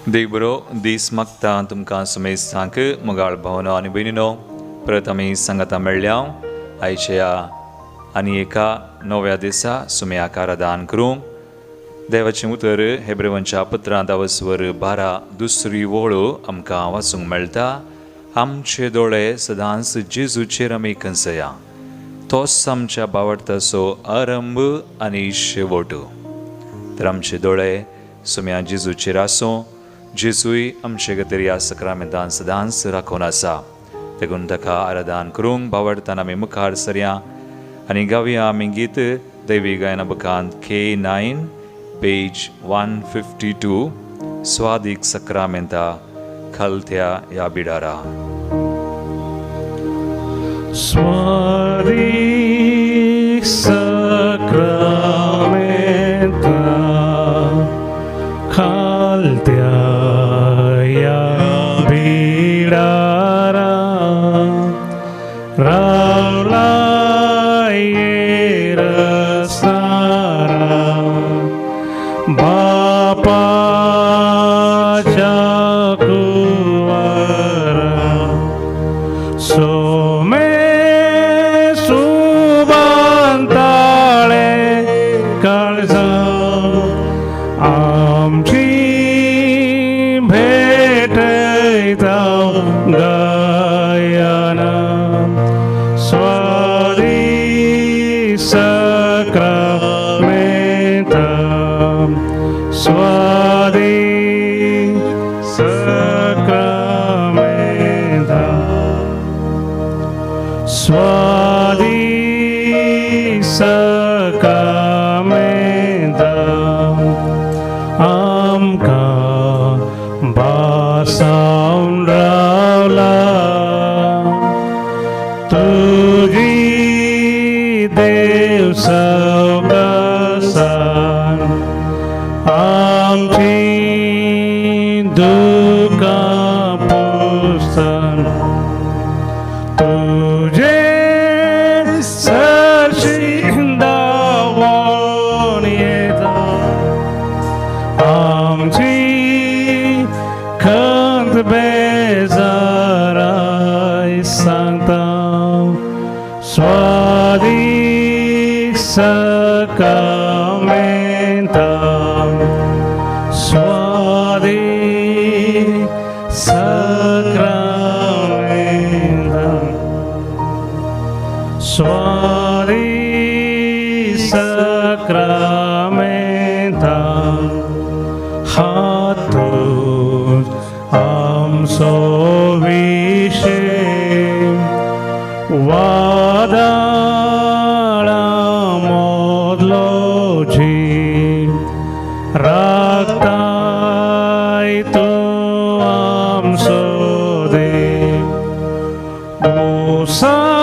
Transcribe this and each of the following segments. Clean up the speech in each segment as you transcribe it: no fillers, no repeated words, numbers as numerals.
देव बरो दीस मागता तुमकां सुमेस्तांक मोगाळ भावनो आनी भयणीनो परत आमी सांगाता मेळ्ळ्या आयच्या आनी एका नव्या दिसा सुम्याक आराधन करूंक. देवाचें उतर हेब्रेवांच्या पत्रांत अवस्वर 12 दुसरी वळ आमकां वाचूंक मेळटा. आमचे दोळे सदांच जेजूचेर आमी कंसया, तोच आमच्या बावडताचो आरंभ आनी शेवट. तर आमचे दोळे सुम्या जेजूचेर आसूं. जेजूय आमचे खातीर ह्या सक्रामेंतान सदांच राखून आसा. देखून ताका आराधन करूंक बावडतान आमी मुखार सरया आनी गावया आमी गीत दैवी गायना बुकांत K9 page 152 स्वादीक सक्रामेंता खालत्या ह्या बिडारा. स्वादीक सक्रामेंता खालत्या ह्या बिडारा रावला येरसारा बापाच्या कुंवरा सोमे सुबांताळे काळजा आमची भेटयता गायना स्वादीक सक्रामेंता स्वादीक सक्रामेंता स्वादीक सक्रामेंता आमकां बासावन रावला तुजी देव सवकासान आमची दुकां पुसान तुजे सरशीं धांवोन येता आमची खंत बेजाराय सांगता स्वादीक सक्रामेंता स्वादीक सक्रामेंता स्वादीक सक्रामेंता हातूंत आमचो विशय वादळां मोदलो जीव राखताय तूं आमचो देव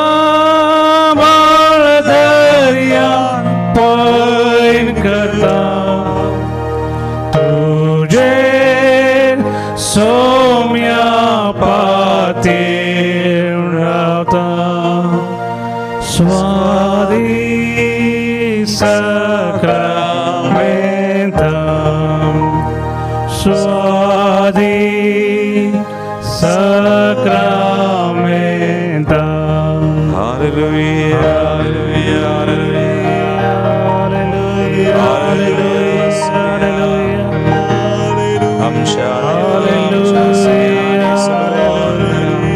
उसाबाळ दर्या पैन करता तुजे सोम्या पातेर रावता स्वादीक सक्रामेंता स्वादीक सक्रामेंता. Hallelujah, hallelujah, hallelujah, hallelujah. आमच्या आमच्या सुम्या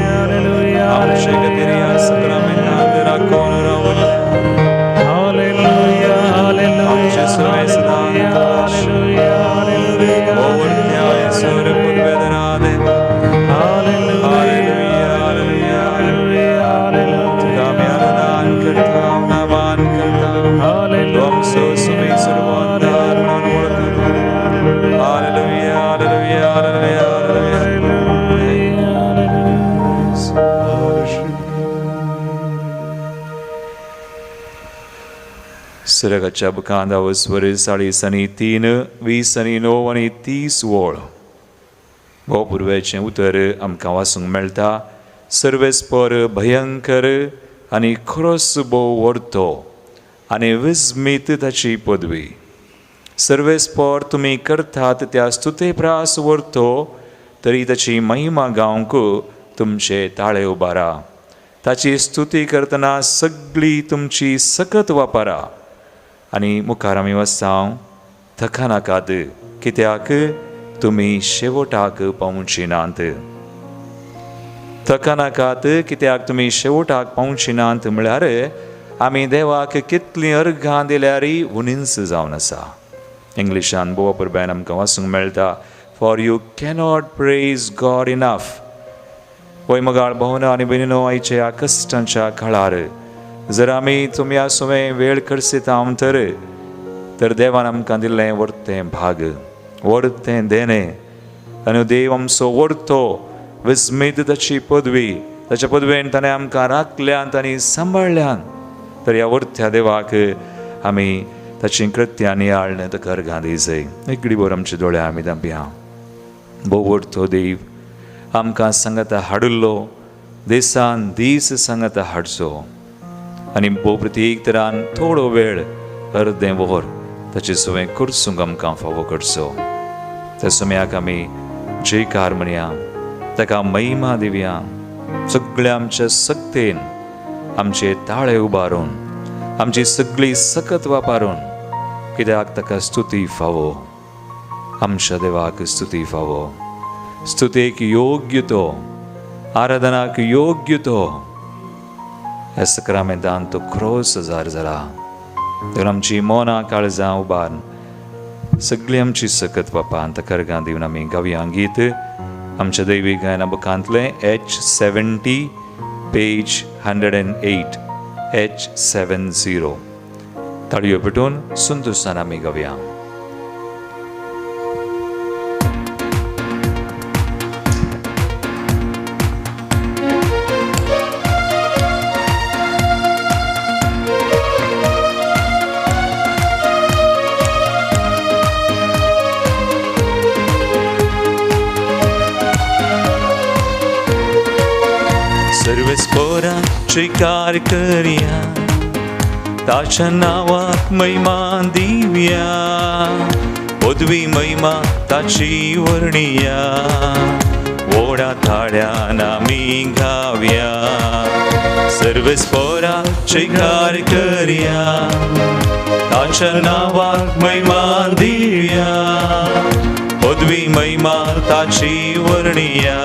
हालेलुया. आमचे खातीर ह्या सक्रामेंतांत राखून रावला. Hallelujah, hallelujah. आमचे सुमे सदां हालेलुया, हालेलुया. ओवरत्या येसुर पुरवेदरादे. Hallelujah, hallelujah, hallelujah, hallelujah. तुका आमी आराधन करता, नामान करता. हालेलुया. आमचो सुमे सर्वांधार म्हणून वळखता. Hallelujah, hallelujah, hallelujah, hallelujah. सुरगाच्या बुकांत अवस्वर 43, 29 आनी 30 वळ भोव पुर्वेचें उतर आमकां वाचूंक मेळटा. सर्वेस्पर भयंकर आनी खरोच भोव व्हरतो आनी विस्मीत ताची पदवी. सर्वेस्पोर तुमी करतात त्या स्तुते प्रास व्हरतो तरी ताची महिमा गावंक तुमचे ताळे उबारा. ताची स्तुती करतना सगळी तुमची सकत वापरा. आनी मुखार आमी वचता थकानाकात, कित्याक तुमी शेवटाक पावची नात. थकानाकात कित्याक तुमी शेवटाक पावची नात म्हळ्यार आमी देवाक कितलीं अर्घां दिल्यार उणींच जावन आसा. इंग्लिशान बोवा परब्यान आमकां वाचूंक मेळटा, for you cannot praise God enough. वय मगाळ भोवना आनी भयणीनो, आयच्या ह्या कश्टांच्या काळार जर आमी तुमया सुवें वेळ खर्चिता तर तर देवान आमकां दिल्लें वर्तें भाग, वर्तें देणें, आनी देव आमचो वर्तो विस्मीत ताची पदवी, ताच्या पदवेन ताणें आमकां राखल्यात आनी सांबाळ्ळ्यात. तर ह्या वर्त्या देवाक आमी ताची कृत्यां नियाळ्ळें ताका अर्घां दिजय. एकडी भर आमचे दोळे आमी धांपया. भोव वर्तो देव आमकां सांगाता हाडिल्लो, दिसान दीस सांगाता हाडचो आनी भोव प्रत्येक तरान थोडो वेळ अर्दें वर ताचे सुवें करसूंक आमकां फावो करचो. त्या सुम्याक आमी जयकार म्हणया, ताका महिमा दिवया. सगळ्या आमच्या सक्तेन आमचे ताळे उबारून, आमची सगळी सकत वापरून, कित्याक ताका स्तुती फावो. आमच्या देवाक स्तुती फावो. स्तुतेक योग्य तो, आराधनाक योग्य तो. ह्या सक्रामेंतान तो क्रोस हजार जाला. तर आमची मनां काळजां उबार सगळी आमची सकत बापान ताका अर्घां दिवन आमी गावया गीत आमच्या दैवी गायना बुकांतलें H70 page 108 H70. ताळयो पेटून सुंदरसान आमी गावया. स्वीकार करया, ताच्या नांवाक महिमा दिवया, पदवी महिमा ताची वर्णिया, व्हडा ताळ्यान आमी गावया. सर्वेस्पोरा स्वीकार करया, ताच्या नांवाक महिमा दिवया, पदवी महिमा ताची वर्णिया,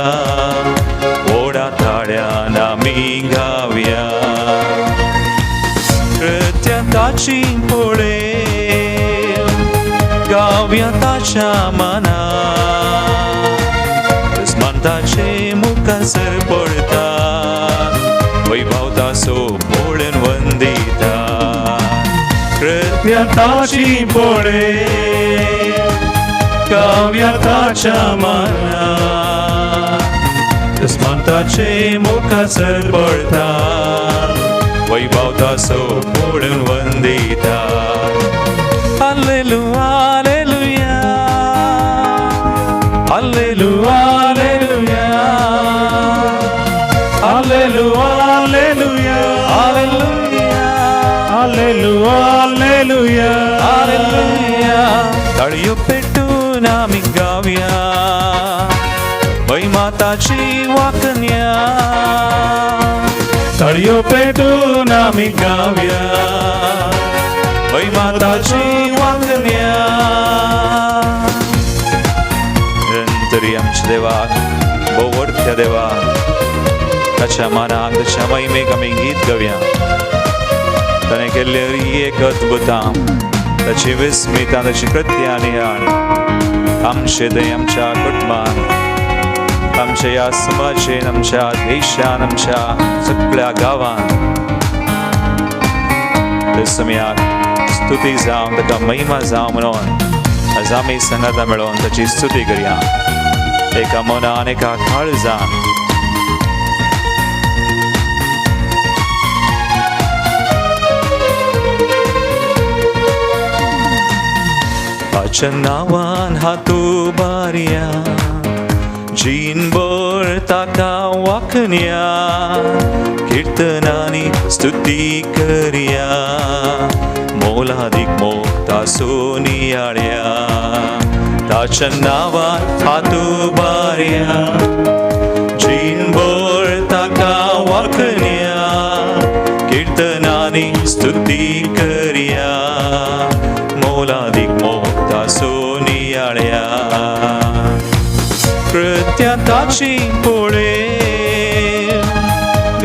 व्हडा ताळ्यान आमी गावया. कृत्या ताची पळय गावया ताच्या मना, दुस्मान ताचे मुखासर पडता, वैभव ताचो पळोवन वंदिता. कृत्या ताची पळय गावया ताच्या मना, दुस्मान ताचे मुखासर पडता, वैभव ताचो पळोवन Vandita. Hallelujah, hallelujah, hallelujah, hallelujah, hallelujah, hallelujah, hallelujah, hallelujah, hallelujah. ताळयो पेटून आमी गावया, महिमा ताची वाकन्या, ताळयो पेटून आमी गावया, महिमा ताची वाकन्या. तरी आमच्या देवाक, भोवर्थ्या देवाक, ताच्या मानाक, ताच्या महिमेक आमी गीत गावया. ताणें केल्ले एक अद्भुतां, ताची विस्मितां, ताची कृत्यां नियाळ आमचे थंय, आमच्या कुटुंबान, आमच्या ह्या समाजेन, आमच्या देशान, आमच्या सगळ्या गांवान. त्या समयाक स्तुती जावं, ताका महिमा जावं म्हणून आज आमी सांगाता मेळोवन ताची स्तुती करया एका मनान, एका काळजान. ताच्या नांवान हात उबारया, जीणभर ताका वाखण्या, किर्तनांनी स्तुती करया, मोलादीक मोगता सोनियाळ्या ताच्या नांवान हातू बारया जीणभर ताका वाखण्या किर्तनांनी स्तुती करया मोलादीक मोगता सोनियाळ्या कृत्या ताची पळय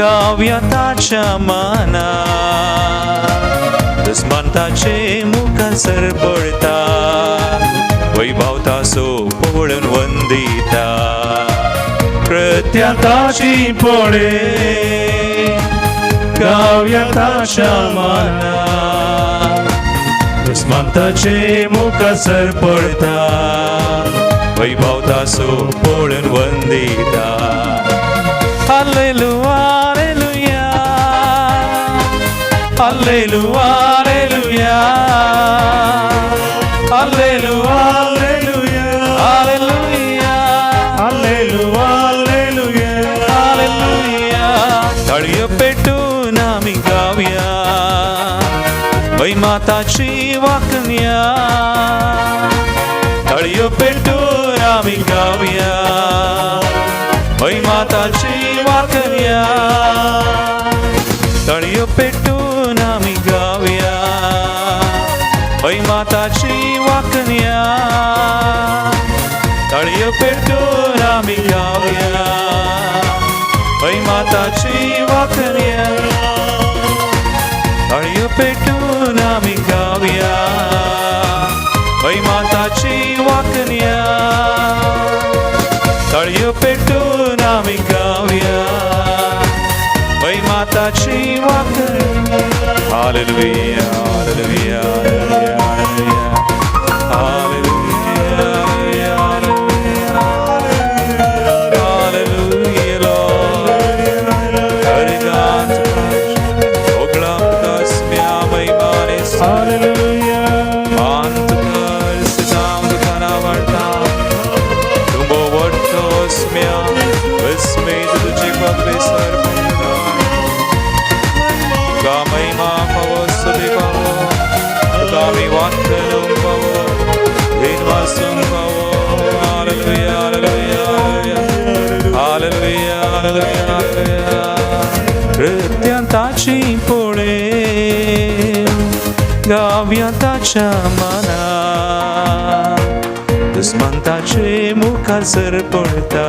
गावया ताच्या मना दुस्मान ताचे मुखार सरपळटा वैभव तासो पळोवन वंदिता कृत्या ताची पळय गावया ताच्या मना दुस्मान ताचे मुखार सरपळटा वैभव तासो पळोवन Vandita. Hallelujah, hallelujah, hallelujah, hallelujah, hallelujah, hallelujah, hallelujah, hallelujah, hallelujah. ताळयो पेटून आमी गावया वैमाताची वाकण्या ताळयो पेटून आमी गावया वैमाताची वाकण्या ताळयो पेटून आमी गावया वैमाताची वाकण्या ताळयो पेटून आमी गावया वैमाताची वाकण्या ताळयो पेटून आमी गावया वैमाताची वाकण्या ताळयो पेटून आमी गावया वैमाताची वाकण्या. Hallelujah, hallelujah, hallelujah, hallelujah, hallelujah, hallelujah, Lord. Haridas ओगळाम महिमाने हालेलुया. मानतुकर सिताम दुकाना वाडता तुंबो वडतो स्म्या विस्मित तुझे पदवे सर्पंदा तुका महिमा पावो स्तुती पावो तुका आमी वाक्कनुं पावो दिनवासूंक पावो. Hallelujah, hallelujah, hallelujah, hallelujah, hallelujah. कृत्यां ताची पळय गावया ताच्या मना दुस्मान ताचे मुखार सरपळटा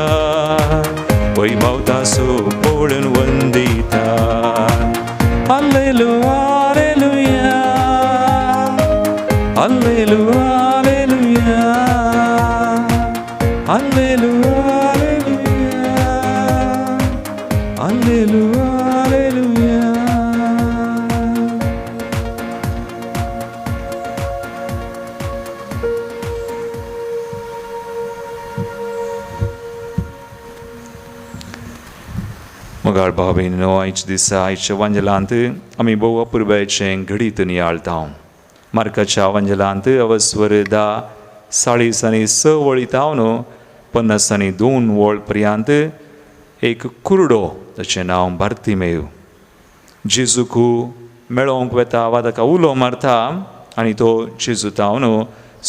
वैभव तासो पळोवन Vandita. Hallelujah, hallelujah, hallelujah, hallelujah, hallelujah, hallelujah, hallelujah. मोगाळ भाव भयणीनो, आयच्या दिसा आयच्या वांजेलांत आमी भोव अपुरबायेचें घडीत नियाळता. मार्काच्या वांजेलांत अवस्वर 10 40 आनी 6 वळी तावन 50 आनी 2 वळ पर्यंत एक कुरडो ताचें नांव बार्तिमेव जेजूक मेळोवंक वेता वा ताका उलो मारता आनी तो जेजू तावन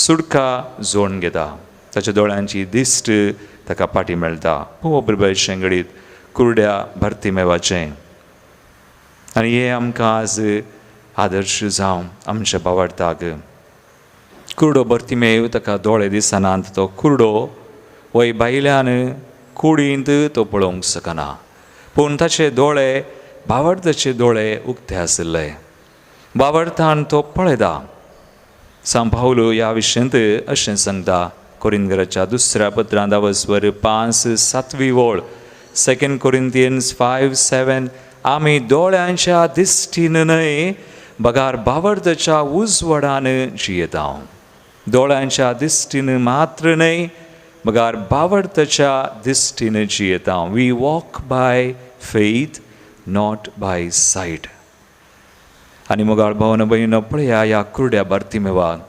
सुटका जोडून घेता. ताच्या दोळ्यांची दिश्ट ताका पाटी मेळटा. भोव अपुरबायेचें घडीत कुरड्या बार्तिमेवाचें. आनी हें आमकां आज आदर्श जावं आमच्या भावार्थाक. कुरडो बार्तिमेव ताका दोळे दिसनात, तो कुरडो वय भायल्यान कुडींत तो पळोवंक शकना, पूण ताचे दोळे भावार्थाचे दोळे उक्ते आशिल्ले. भावार्थान तो पळयता. सांत पावल ह्या विशयांत अशें सांगता कोरिंदगराच्या दुसऱ्या पत्रांत 10 5 7 वळ, 2 कोरिंथियन्स 5:7, आमी दोळ्यांच्या दिश्टीन न्हय बगार भावार्थाच्या उजवाडान जियेता. दोळ्यांच्या दिश्टीन मात्र न्हय बगार भावार्थाच्या दिश्टीन जियेता. We walk by faith not by sight. आनी मोगाळ भावन भयणीनो, पळया ह्या कुरड्या बार्तिमेवाक.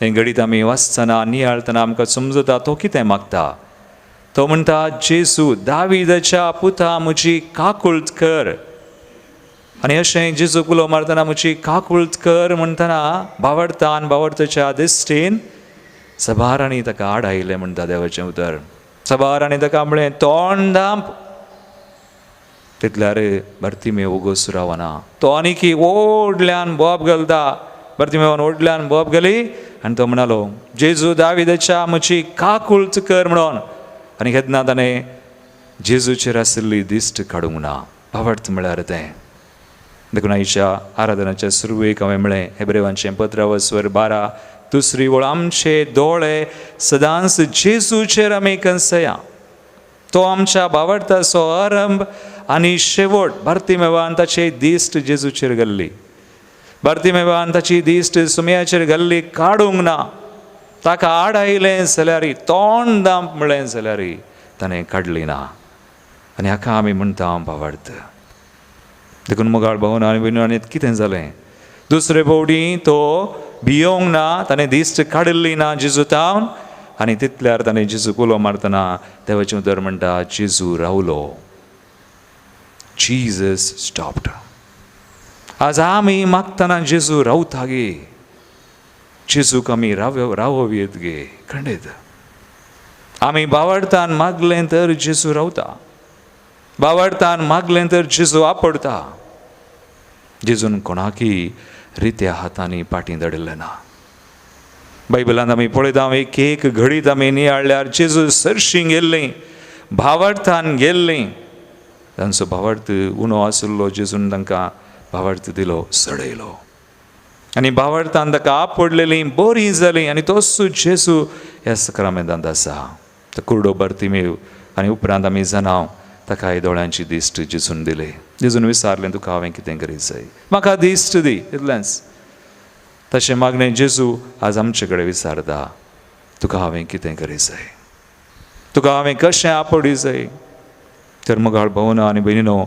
हें घडीत आमी वाचतना नियाळतना आमकां समजता तो कितें मागता. तो म्हणटा, जेजू दाविदाच्या पुता म्हजी काकुळट कर. आनी अशें जेजूक उलो मारतना म्हजी काकूळट कर म्हणटना भावार्थान भावार्थाच्या दिश्टीन सबारांनी ताका आडायलें म्हणटा देवाचें उतर. सबारांनी ताका म्हळें तोंड धांप. तितल्यार बर्तिमेव उगोस रावना, तो आनीकी व्हडल्यान बोब घालता. बर्तिमेवान व्हडल्यान बोब घाली आनी तो म्हणालो जेजू दाविदाच्या म्हजी काकूळट कर म्हणून. आनी केन्ना ताणें जेजूचेर आशिल्ली दिश्ट काडूंक ना. भावार्थ म्हळ्यार तें. देखून आयच्या आराधनाच्या सुरवेक हांवें म्हळें हेब्रेवांचें पत्र वस्वर 12 दुसरी वळ, आमचे दोळे सदांच जेजूचेर आमी कंसया, तो आमच्या भावार्थाचो आरंभ आनी शेवट. बर्तिमेवान ताची दिश्ट जेजूचेर घाल्ली, बर्तिमेवान ताची दिश्ट सुमयाचेर घाल्ली, काडूंक ना. ताका आडायलें जाल्यार, तोंड धांप म्हळें जाल्यार ताणें काडली ना. आनी हाका आमी म्हणटा भावार्थ. देखून मोगाळ भावन आनी भयणीनो, आनी कितें जालें, दुसरे फावटी तो भियोंक ना, ताणें दिश्ट काडिल्ली ना जेजू तावन. आनी तितल्यार ताणें जेजूक उलो मारतना देवाचें उतर म्हणटा जेजू रावलो. Jesus stopped. आज आमी मागतना जेजू रावता गे, जेजूक आमी रावोवयेत गे. खंडीत आमी भावार्थान मागलें तर जेजू रावता, भावार्थान मागलें तर जेजू आपडता. जेजून कोणाकी रित्या हातांनी पाटी धाडिल्लें ना. बायबलांत आमी पळयता एक एक घडीत आमी नियाळ्ळ्यार जेजू सरशीं गेल्लीं, भावार्थान गेल्लीं. तांचो भावार्थ उणो आशिल्लो, जेजून तांकां भावार्थ दिलो, चडयलो. आनी भावार्थान ताका आपडलेलीं, बरीं जालीं. आनी तोच जेजू ह्या सक्रामेंतांत आसा. तो कुरडो बर्तिमेव. आनी उपरांत आमी जाणां ताका दोळ्यांची दिश्ट जेजून दिली. जेजून विचारलें तुका हांवें कितें करीत जाय, म्हाका दिश्ट दी, इतलेंच. तशें मागणें जेजू आज आमचे कडेन विचारता, तुका हांवें कितें करीत जाय, तुका हांवें कशें आपडी जाय. तर मोगाळ भावना आनी भयणीनो,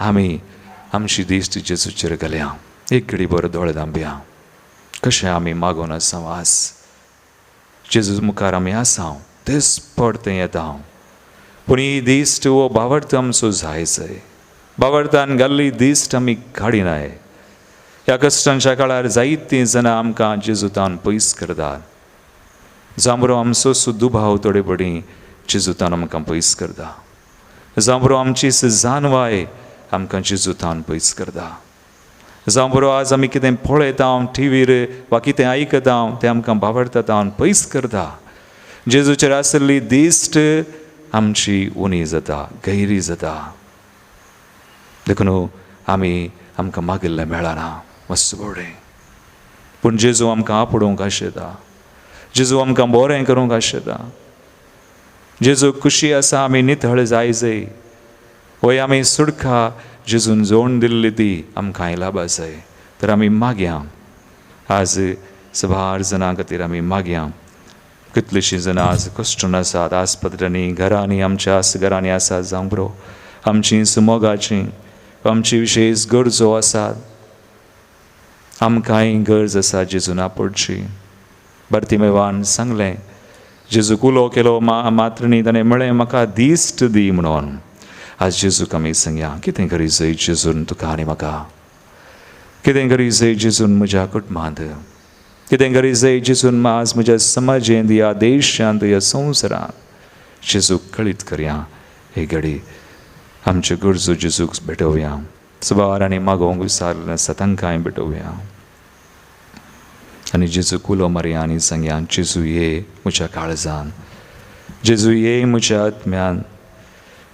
आमी आमची दिश्ट जेजूचेर घालया, एक घडी बरो दोळे धांपया. कशें आमी मागून आसा आज जेजू मुखार आमी आसा, तेच पडतें येता. पूण ही दिश्ट हो भावार्थ आमचो जाय जाय. भावार्थान घाल्ली दिश्ट आमी काडिनाय. ह्या कश्टांच्या काळार जायतीं जाणां आमकां जेजुतान पयस करतात. जांबरो आमचो दुभाव थोडे पडी जेजुतान आमकां पयस करता. जांबरो आमची जानवाय आमकां जेजुतान पयस करता. जांबरो आज आमी कितें पळयता टिवीर वा कितें आयकता तें आमकां भावार्थान पयस करता. जेजूचेर आशिल्ली दिश्ट आमची उणी जाता, गैरी जाता. देखून आमी आमकां मागिल्लें मेळना मस्त बरें. पूण जेजू आमकां आपडूंक आशेता, जेजू आमकां बरें करूंक आशेता. जेजू खुशी आसा आमी नितळ जाय जाय, वय आमी सुडका जेजून जोड दिल्ली ती आमकां लाभ आसाय. तर आमी मागया आज सबार जाणां खातीर आमी मागया. कितलींशीं जाणां आज कश्टून आसात आस्पत्र्यांनी, घरांनी, आमच्या घरांनी आसात. जावं बरो आमची सुमोगाची आमची विशेश गरजो आसात. आमकांय गरज आसा जेजून आपडची. बर्तिमेवान सांगलें, जेजूक उलो केलो मात्रणी, ताणें म्हळें म्हाका दिश्ट दी म्हणून. आज जेजूक आमी सांगया, कितें करी जाय जेजून तुका आनी म्हाका, कितें करी जाय जेजून म्हज्या कुटुंबांत, कितें करी जाय जेजून आज म्हज्या समाजेंत, ह्या देशांत, ह्या संवसारांत. जेजूक कळीत करया हे घडी आमच्यो गरजो जेजूक भेटोवया. सुबार आनी मागोवंक विचारलें आसा तांकांय भेटोवया. आनी जेजूक उलो मारया आनी सांगया, जेजू ये म्हज्या काळजान, जेजू ये म्हज्या आत्म्यान,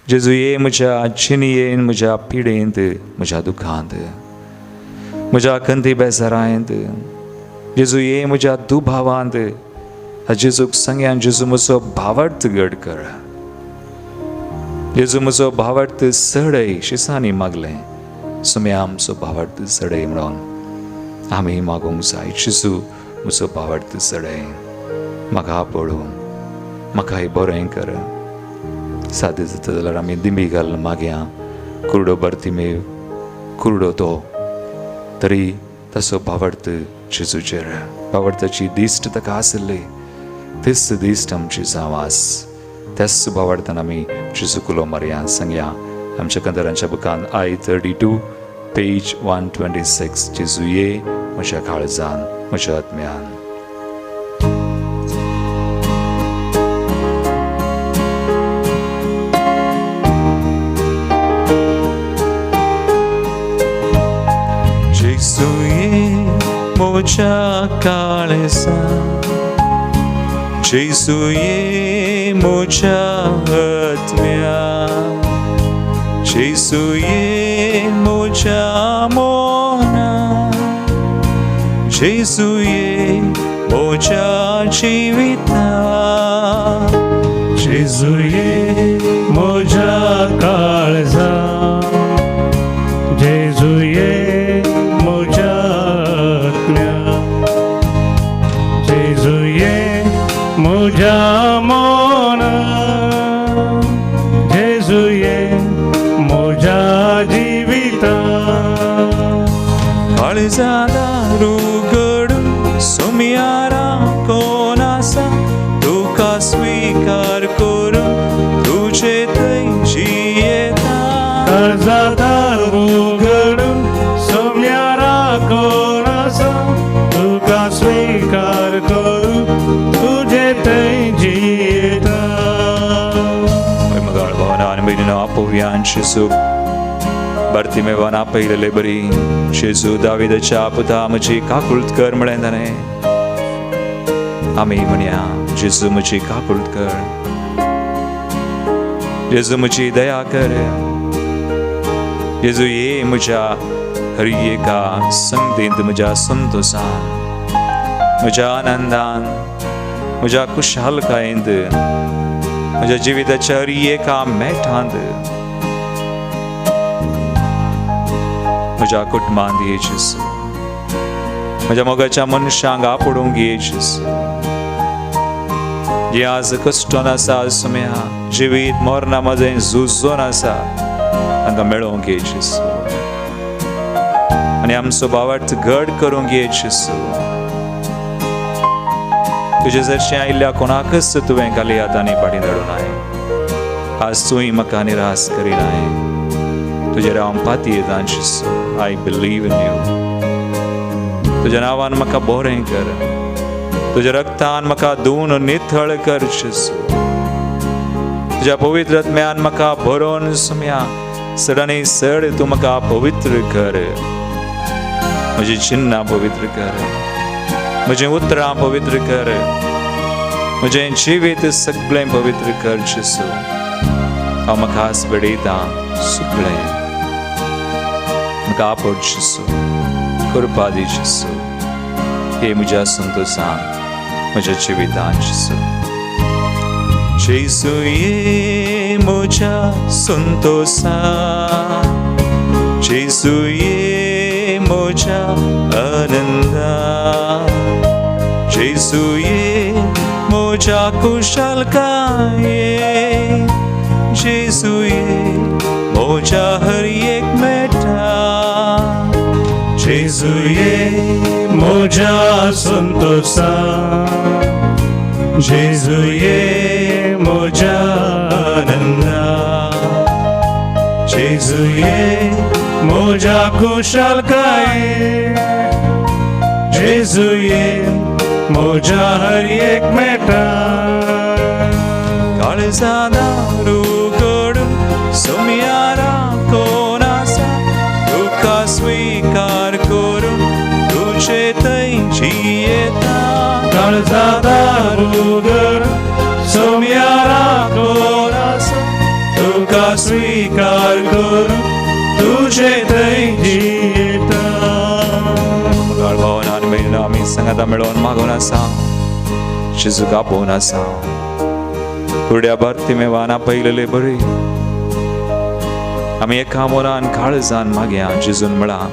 जेजू ये म्हज्या जिणयेन, म्हज्या पिडेंत, म्हज्या दुखांत, म्हज्या खंती बेजारांत, जेजू ये म्हज्या दुभावांत. जेजूक सांगया, जेजू म्हजो भावार्थ घड कर, जेजू म्हजो भावार्थ चडय. शिसांनी मागलें सुम्या आमचो भावार्थ चडय म्हणून आमी मागूंक जाय. जेजू म्हजो भावार्थ चडय, म्हाका पळोवं, म्हाका बरें कर. सादें जाता जाल्यार आमी दिंबी घालून मागया. कुरडो बर्तिमेव कुरडो तो तरी तसो भावार्थ जेजूचेर, भावार्थाची दिश्ट ताका आशिल्ली, तीच दिश्ट आमची जावं आस. त्याच भावार्थान आमी जेजूक उलो मारया, सांगया. आमच्या कंदरांच्या बुकान I 32 पेज 126. जेजू ये म्हज्या काळजान, म्हज्या आत्म्यान. जेजू ये म्हज्या काळजान, जेजू ये म्हज्या आत्म्यान, जेजू ये म्हज्या मनान, जेजू ये म्हज्या जिवितान. जेजू ये म्हज्या काळजा, जेजू ये म्हज्या आत्म्या, जेजू ये म्हज्या मना, जेजू ये म्हज्या जिविता. काळजा दार उगडून सोम्या राकोन आसा, तुका स्विकार करून तुजे थंय जियेता. काळजा दार उगडून सोम्या राकोन आसा, तुका स्वीकार करून तुजे थंय जियेता. मोगाळ भावांनो आनी भयणींनो, आपोवया जेजूक. बार्तिमेवान आपयलेले बरी, जेजू दाविदाच्या पुता, म्हजी काकुळट कर म्हळें ताणें. आमी म्हणया, जेजू म्हजी काकुळट कर, जेजू म्हजी दया कर, जेजू ये म्हज्या हर एका संगतींत, म्हज्या संतोशान, म्हज्या आनंदान, म्हज्या खुशालकायेंत, म्हज्या जिविताच्या हर एका मेठांत, म्हज्या कुटुंबांत ये जेजू, म्हज्या मोगाच्या मनशांक आपोडूंक ये जेजू. जे आज कश्टोन आसा सोम्या, जिवीत मरणा मदें झुजोन आसा, तांकां मेळोवंक ये जेजू आनी आमचो भावार्थ घड करूंक ये जेजू. तुजे जरशें आयिल्ल्या कोणाकच तुवें खाली हातांनी फाटीं धाडूं नाय. आज तूंय म्हाका निराश करिनाय. तुजेर हांव पातयेतां जेजू. I believe in you. तुज्या नांवान म्हाका बरें कर, तुज्या रक्तान म्हाका धुवन निथळ कर जेजू. तुज्या पवित्र आत्म्यान म्हाका भरोन सोम्या चड आनी चड तूं म्हाका पवित्र कर. म्हजी चिन्नां पवित्र कर, म्हजीं उतरां पवित्र कर, म्हजें जिवीत सगळें पवित्र कर जेजू. हांव म्हाका बडयतां सगळें, म्हाका आपोड जेजू, कृपा दी जेजू. हे म्हज्या संतोशान, म्हज्या जिवितान जेजू. जेजू ये म्हज्या संतोशान, जेजू ये म्हज्या आनंदान, जेजू ये म्हज्या खुशालकाये, जेजू ये म्हज्या हर एक मेठा. जेजू ये म्हज्या संतोषा, जेजू ये म्हज्या आनंदा, जेजू ये म्हज्या खुशालकाये, जेजू ये म्हज्या हर एक मेटा. काळजा दार उगडून सोम्या राकोन आसा, तुका स्विकार करून तुजे थंय जियेता. काळजा दार उगड सोम्या राकोन आसा, तुका स्वीकार करून तुजे थंय जियेता. मोगाळ भावांनो आनी भयणींनो, आमी सांगाता मेळोवन मागून आसा, जेजूक आपोवन आसा. कुड्या बार्तिमेवान आपयलेले बरी आमी एका मनान काळजान मागया. जेजून म्हळां,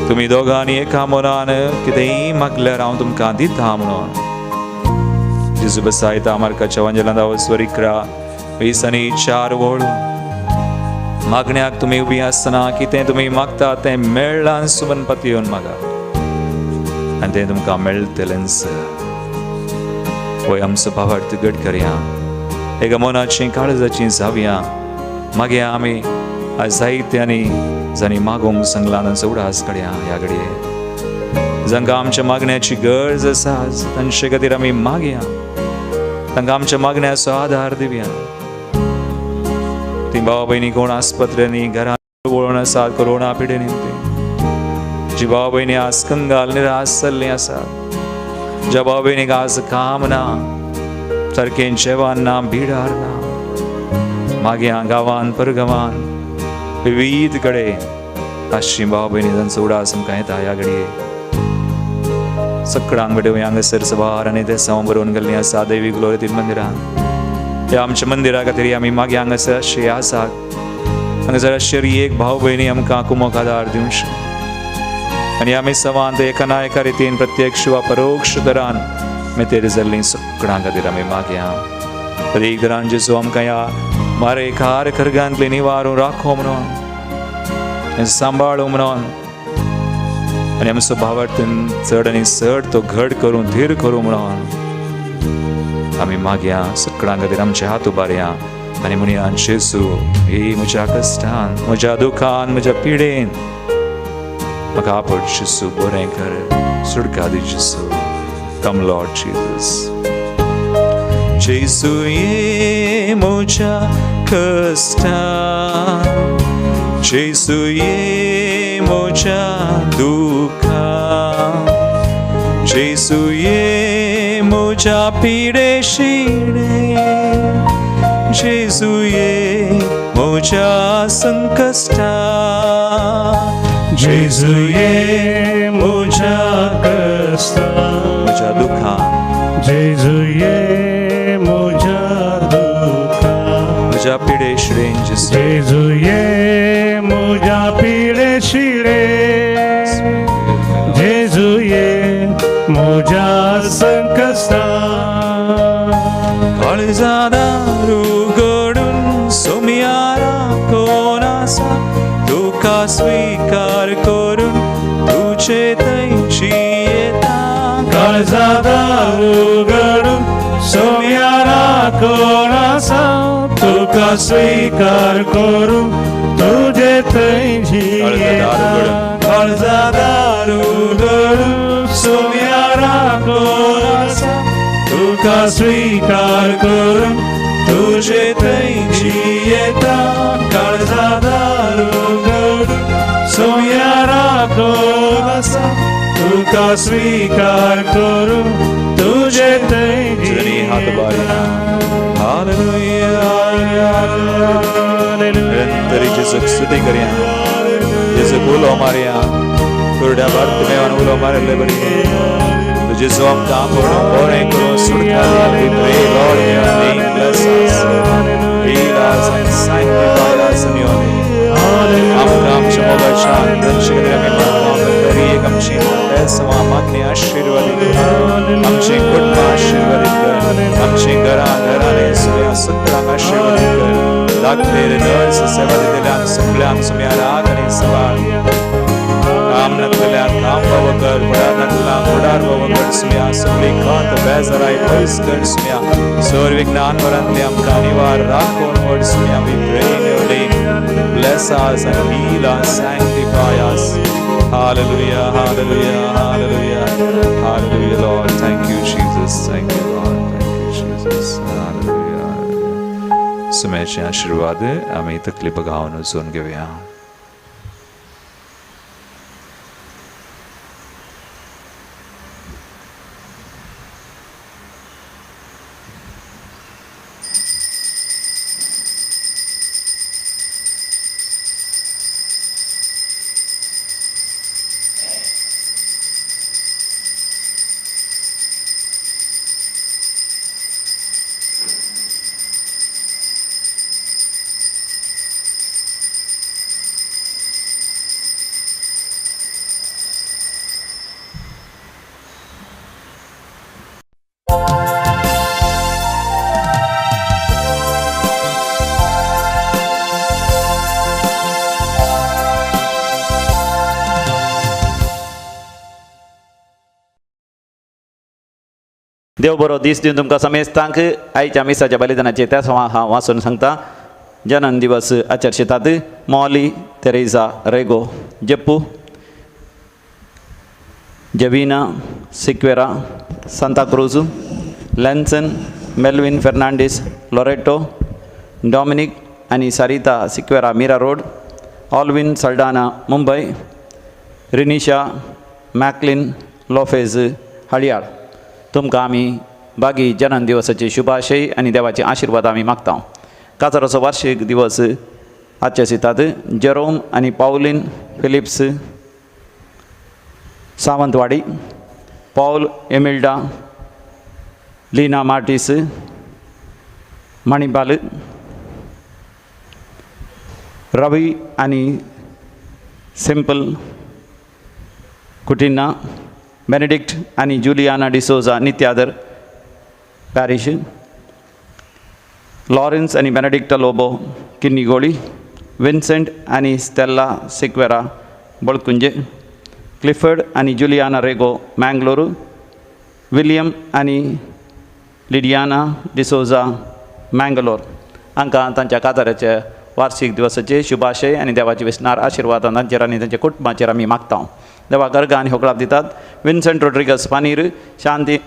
तुमी दोगांनी एका मनान कितेंय मागल्यार हांव तुमकां दिता म्हणून. जेजू बसायता मार्काच्या वांजेलांत वस्वर 11 20 आनी 4 वळ, मागण्याक तुमी उबी आसतना कितें तुमी मागता तें मेळ्ळां सुमन पातयेवन मागा आनी तें तुमकां मेळटलेंच. होय आमचो भावार्थ घट करया, एका मनाची काळजाची जावया, मागया आमी. आज जायत्यांनी जांणी मागूंक सांगलां तांचो उडास काडया ह्या घडये. जांकां आमच्या मागण्याची गरज आसा तांचे खातीर आमी मागया, तांकां आमच्या मागण्याचो आदार दिवया. ती भावा भयणी कोण आस्पत्र्यांनी घरांत वळून आसात कोरोना पिडे निमते, जी भावा भयणी आज कंगाल निराश जाल्लीं आसात, ज्या भावा भयणीक आज काम ना, सारकें जेवण ना, बिडार ना, मागया गांवान परगांवान विविध कडेन आसची भाव भयणी तांचो उडास आमकां येता ह्या घडये. सगळ्यांक भेटोवया हांगासर सवार आनी देसांव बरोवन गेल्लीं आसा देवी ग्लोरी मंदिरान. ह्या आमच्या मंदिरा खातीर आमी मागीर हांगासर अशें आसात, हांगासर अशें एक भाव भयणी आमकां कुमक आदार दिवचे आनी आमी सवांत एका ना एका रितीन प्रत्यक्ष वा परोक्ष तरान मेतेर जाल्लीं सगळ्यां खातीर आमी मागया. तर एक दरान जेजू आमकां ह्या मारे खार खरगांतली निवारून राखो म्हणून, सांबाळू म्हणून आनी आमचो भावार्थीन चड आनी चड तो घड करूं, धीर करूं म्हणून आमी मागया. सगळ्यां खातीर आमचे हात उबारया आनी म्हणया, जेजू हे म्हज्या कश्टान, म्हज्या दुखान, म्हज्या पिडेन म्हाका आपट जेजू, बरें कर, सुटका दी जेजू. Come Lord Jesus. जेजू ये म्हज्या कश्टान, जेजू ये म्हज्या दुखान, जेजू ये म्हज्या पिडेशिणे, जेजू ये म्हज्या संकश्टान, जेजू ये म्हज्या कश्टान, म्हज्या दुखान, जेजू ये म्हज्या दुखान, म्हज्या पिडेशिणेन जेजू, जेजू ये म्हज्या पिडेशिणे, जेजू ये म्हज्या संकश्टान. काळजा दार उगडून सोम्या राखून आसा, तुका स्वीकार करून तुजे थंयची येता. काळजा दार उगडून सोम्या राखून आसा, तुका स्वीकार करून तुजे थंयची येता. काळजा दार उगडून सोम्या राखून आसा, तुका स्वीकार करून तुजे थंयची येता. काळजा दार उगडून सोम्या राखून आसा, तुका स्वीकार करून तुजे थंयची जरी हात उबारया. हालेलुया. निरंतरी जेजूक स्तुती करया, जेजूक उलो मारया. कुरड्या बार्तिमेवान उलो मारिल्ले बरी जेजू आमकां आपोवणो बरें करूं, सुटका दी. We pray, Lord, in your name, bless us, heal us and sanctify us in your name. आमकां आमच्या मोगाच्या तांचे खातीर आमी मागता. तरी एक आमची बेसवां मागणी आशिर्वादीत कर, आमची कुटुंबां आशिर्वादीत कर, आमची घरां घरांनी सुम्या सगळ्यांक आशिर्वादीत कर. धाकटेर नर्स सेवा दितल्यांक सगळ्यांक सुम्या राग आनी सवाल, काम नातल्यांक काम फावो कर, फुडार नातल्यांक फुडार फावो कर. सुम्या सगळी खंत बेजाराय पयस कर. सुम्या सर्व विज्ञान वरांतली आमकां निवार राखून व्हड. सुम्या we pray in your name, bless us and heal us, sanctify us. Hallelujah, hallelujah, hallelujah, hallelujah, Lord. Thank you, Jesus. Thank you, Lord. Thank you, Jesus. Hallelujah, hallelujah. सुम्याचे आशीर्वाद आमी तकली बगावन वचून घेवया. देव बरो दीस दिवन तुमकां समेस्तांक. आयच्या मिसाच्या बलिदानाचे त्या हांव वाचून सांगता. जनन दिवस आचर्शितात Molly Teresa Rego Jeppu Jevina Sequeira Santacruz Lenson Melvin Fernandes Loreto Dominic आनी Sarita Sequeira Mira road Alvin Saldanha Mumbai Rinisha Macklin Lopez Haliyal. तुमकां आमी बागी जनन दिवसाची शुभाशय आनी देवाचे आशिर्वाद आमी मागता. काजाराचो वार्षिक दिवस आजचे दितात जेरोम आनी Pauline Philips Sawantwadi Paul Emilda Leena Martis Manipal Ravi आनी सिंपल कुटिन्ना बेनेडिक्ट आनी जुलियाना डिसोजा नित्यादर पॅरिश लॉरेन्स आनी बेनेडिक्टा लोबो किन्नीगोळी विन्सेंट आनी स्टेल्ला सिक्वेरा बळकुंजे क्लिफर्ड आनी जुलियाना रेगो मँगलोरू विलियम आनी लिडियाना डिसोजा मँगलोर हांकां तांच्या काजाराचे वार्षिक दिवसाचे शुभाशय आनी देवाचे विसनार आशिर्वाद तांचेर आनी तांच्या कुटुंबाचेर आमी मागता. देवा गर्गा आनी होगळाप दितात विन्सेंट रोड्रिगस पानीर शांती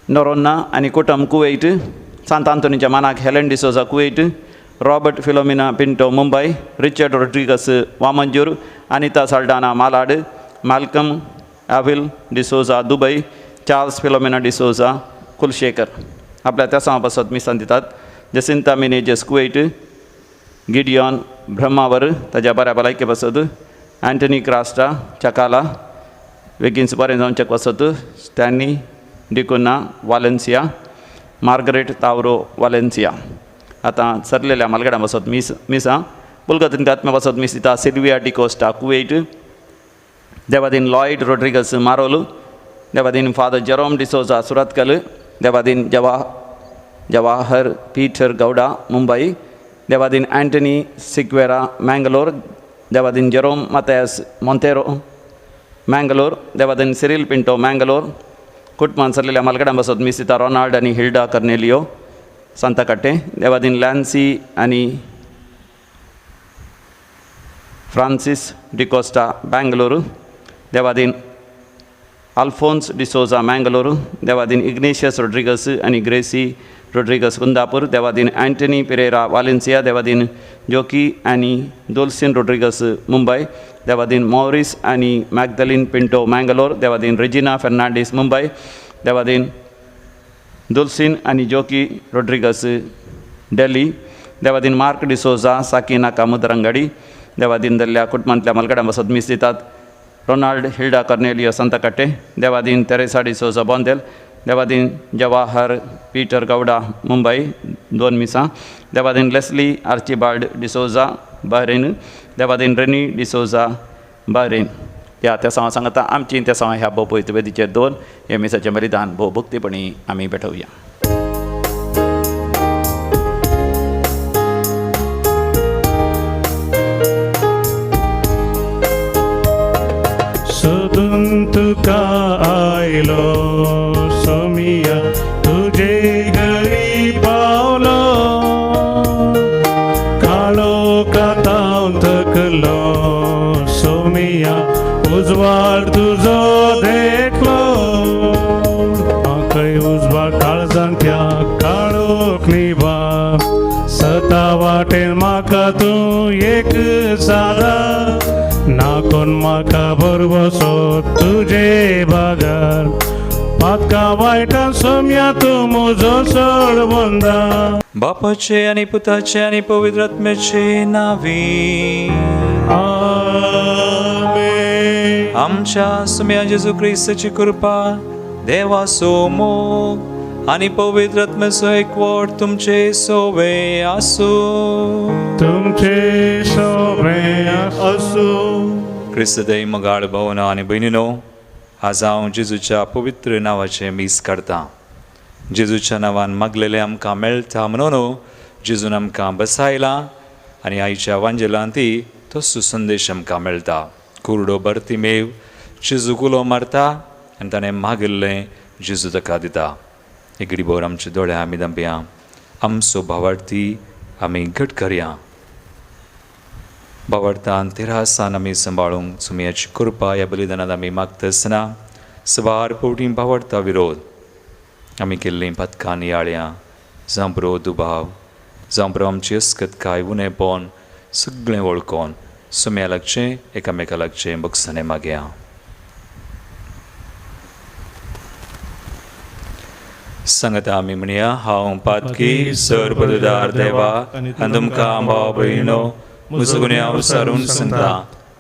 नोरोन्ना आनी कुटुंब कुवेट सांत आंतोनीच्या मानाक Helen D'Souza Kuwait Robert Philomena Pinto Mumbai Richard Rodrigues Vamanjoor Anita Saldanha Malad Malcolm Avil D'Souza Dubai Charles Philomena D'Souza Kulshekar आपल्या त्या पासत मिसान दितात जसिंता मिनेजस कुवेट गिडियॉन ब्रह्मावर ताज्या बऱ्या भलायके पासत अँटनी क्रास्टा चकाला वेगींच बरें जावचें पासत Stanley D'Cunha Valencia Margaret Tavro Valencia. आतां सरलेल्या मालगड्यां पासत मिस मिसां पुलगतीन आत्म्या पासत मीस दिता सिल्विया डिकोस्टा कुवेट देवादीन लॉयड रोड्रिगस मारोल देवादीन फादर जेरोम डिसोजा सुरतकल देवादीन जवाहर पीटर गौडा मुंबई देवादीन अँटनी सिक्वेरा मँगलोर देवादीन जेरोम मतायस मोंतेरो मँगलोर देवादीन सिरील पिंटो मँगलोर कुटुंबान सरलेल्या मालगड्यां पासत मीस दिता रोनाल्ड आनी हिल्डा कर्नेलियो सांताकाटे देवादीन लॅन्सी आनी फ्रांसीस डिकोस्टा बँगलोरू देवादीन अल्फोन्स डिसोजा मँगलोरू देवादीन इग्नेशियस रोड्रिगस आनी ग्रेसी रोड्रिगस कुंदापूर देवादीन अँटनी पिरेरा वालेन्सिया देवादीन जोकी आनी दोल्सिन रोड्रिगस मुंबय देवादीन मॉरिस आनी मॅगदलीन पिंटो मँगलोर देवादीन रेजिना फेर्नांडीस मुंबय देवादीन दुलसिन आनी जोकी रोड्रिगस डेल्ली देवादीन मार्क डिसोजा साकीनाका मुदरंगडी देवादीन दल्ल्या कुटुंबांतल्या मालगड्यां पासत मीस दितात रोनाल्ड हिल्डा कर्नेलियो सांताकाटे देवादीन तेरेसा डिसोजा बोंदेल देवादीन जवाहर पीटर गौडा मुंबय दोन मिसां देवादीन लेस्ली आर्चिबाल्ड डिसोजा बहरीन देवादीन रेनी डिसोजा बहरीन. ह्या त्या सांवा सांगता आमची त्या सांवा ह्या भोव पवित्र वेदीचेर दोन हे मिसाचें बलिदान भोव भक्तीपणी आमी भेटोवया. सोदून तुका आयलो सोमिया तुजे घरी पावलो काळो कातावन थकलो सोमिया उजवाड तुजो देखलो आखय उजवाड काळजान त्या काळोख निभा सता वाटेन म्हाका तूं एक सारा ना कोण म्हाका भरवसो तुजे बागार पातका वायटान सोम्या तूं म्हजो चड बंदा. बापाचे आनी पुताचे आनी पवित्र आत्म्याचे नांवी आमेन. आमच्या सुम्या जेजू क्रिस्ताची कृपा देवाचो मोग आनी पवित्र आत्म्याचो एकवट तुमचे सोवे आसूं. तुमचे सोवे आसूं. क्रिस्त दय मोगाळ भावना आनी भयणीनो आज हांव जेजूच्या पवित्र नांवाचें मीस काडतां. जेजूच्या नांवान मागलेलें आमकां मेळटा म्हणून जेजून आमकां बसायलां आनी आयच्या वांजेलांत तो सुसंदेश आमकां मेळटा. कुरडो बर्तिमेव जेजू उलो मारता आनी ताणें मागिल्लें जेजू ताका दिता. एगडी भोर आमचे दोळे आमी दांपया. आमचो भावार्थी आमी घट करया. बावडतान तिरासान आमी सांबाळूंक सुमयाची कृपा ह्या बलिदानांत आमी मागतासतना सवार पवटी बावडता विरोध आमी केल्लीं पदकां नियाळया, जावं बरो दुबाव, जावं बरो आमची अस्कतकाय उणेपण सगळें वळखोन सुम्या लागचें एकामेका लागचें बक्षाने मागया. सांगता आमी म्हणया, हांव पातकी सर पददार देवा आनी तुमकां भाव भयणो म्हजो गुन्यांव सारून सांगता,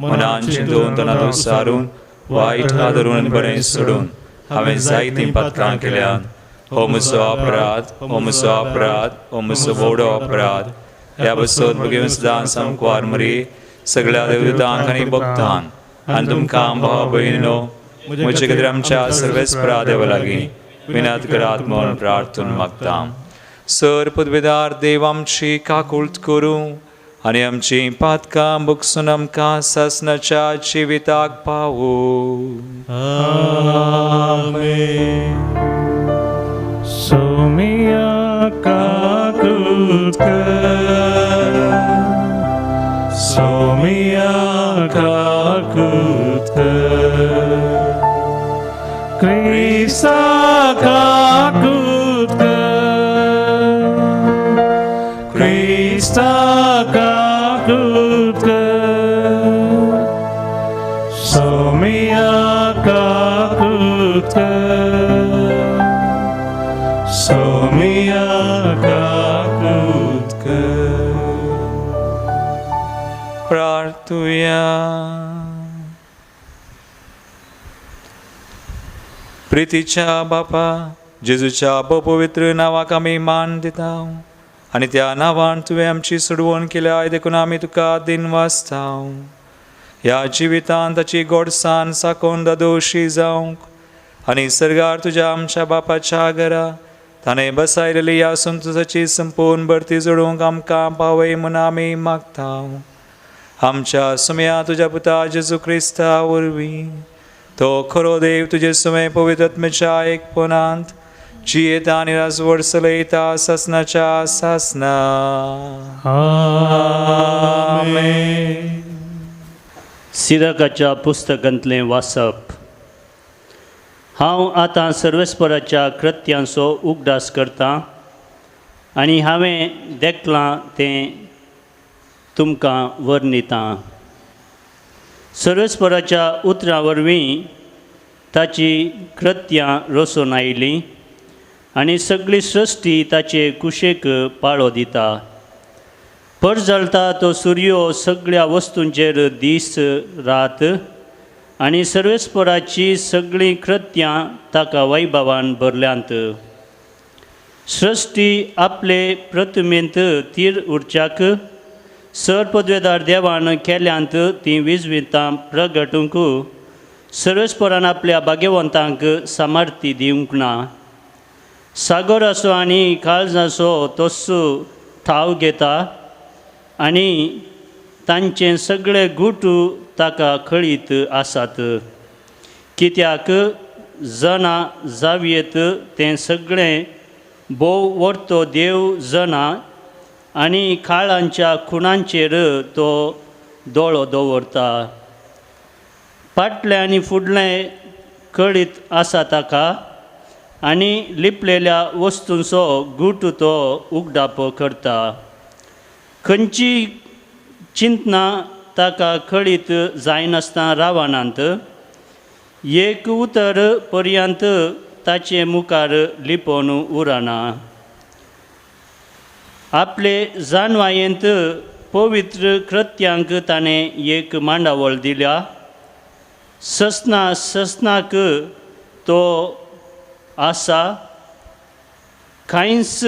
मनान चिंतून तनांत सारून वायट आदरून बरें सोडून हांवें जायतीं पातकां केल्यात. हो म्हजो अपराध, हो म्हजो अपराध, हो म्हजो व्हडो अपराध. ह्या बसत भगेवन सदां सामकार मरी सगळ्या देवदूतांक आनी भक्तांक आनी तुमकां भाव भयणो म्हजे खातीर आमच्या सर्वेस्परा देवा लागीं विनत करात म्हूण प्रार्थून मागता. सर पदवेदार देव आमची काकूळट करूं आनी आमची पातकां बगसून आमकां सासणाच्या जिविताक पावूं. आमेन. सोमिया काकूत कर, सोमिया काकूत कर, क्रिस्ता काकूत कर, क्रिस्ता काकूत कर, सोमिया काकूत कर, सोमिया काकूत कर. प्रार्थुया. प्रितीच्या बापा जेजूच्या पवित्र नांवाक आमी मान दिता आनी त्या नांवान तुवें आमची सोडवण केल्या देखून आमी तुका दिनवासता. ह्या जिवितांत ताची गोडसान साकोन दादोशी जावंक आनी सर्गार तुज्या आमच्या बापाच्या घरा ताणें बसायलेली ह्या संतोसाची संपूर्ण भरती जोडूंक आमकां पावय म्हूण आमी मागता. आमच्या सुम्या तुज्या पुता जेजू क्रिस्ता वरवीं तो खरो देव तुजे सुमे पवित्र आत्म्याच्या एकपणांत जियेता आनी राजवट चलयता सासनाच्या सासना. आमेन. सिराकाच्या पुस्तकांतलें वाचप. हांव आतां सर्वेस्पराच्या कृत्यांचो उगडास करतां आनी हांवें देखलां तें तुमकां वर्णितां. सर्वेस्पराच्या उतरां वरवीं ताची कृत्यां रचून आयलीं आनी सगळी सृश्टी ताचे कुशेक पाळो दिता. परजळटा तो सुर्यो सगळ्या वस्तूंचेर दीस रात आनी सर्वेस्पराची सगळीं कृत्यां ताका वैभवान भरल्यांत. सृश्टी आपले प्रतिमेंत तीर उरच्याक सर पदवेदार देवान केल्यांत तीं विजवितां प्रगटूंक सर्वेस्परान आपल्या भाग्यवंतांक सामर्थ्य दिवंक ना. सागराचो आनी काळजाचो तस्सो ठाव घेता आनी तांचे सगळे गुट ताका कळीत आसात. कित्याक जना जावयेत तें सगळें भोव वर्तो देव जना आनी काळांच्या खुणांचेर तो दोळो दवरता. फाटलें आनी फुडलें कळीत आसा ताका आनी लिपलेल्या वस्तूंचो गुट तो उगडापो करता. खंयची चिंतना ताका कळीत जायनासतना रावनात. एक उतर पर्यंत ताचे मुखार लिपोवन उरना. आपले जानवायेंत पवित्र कृत्यांक ताणें एक मांडावळ दिल्या. ससना ससनाक तो आसा, कांयच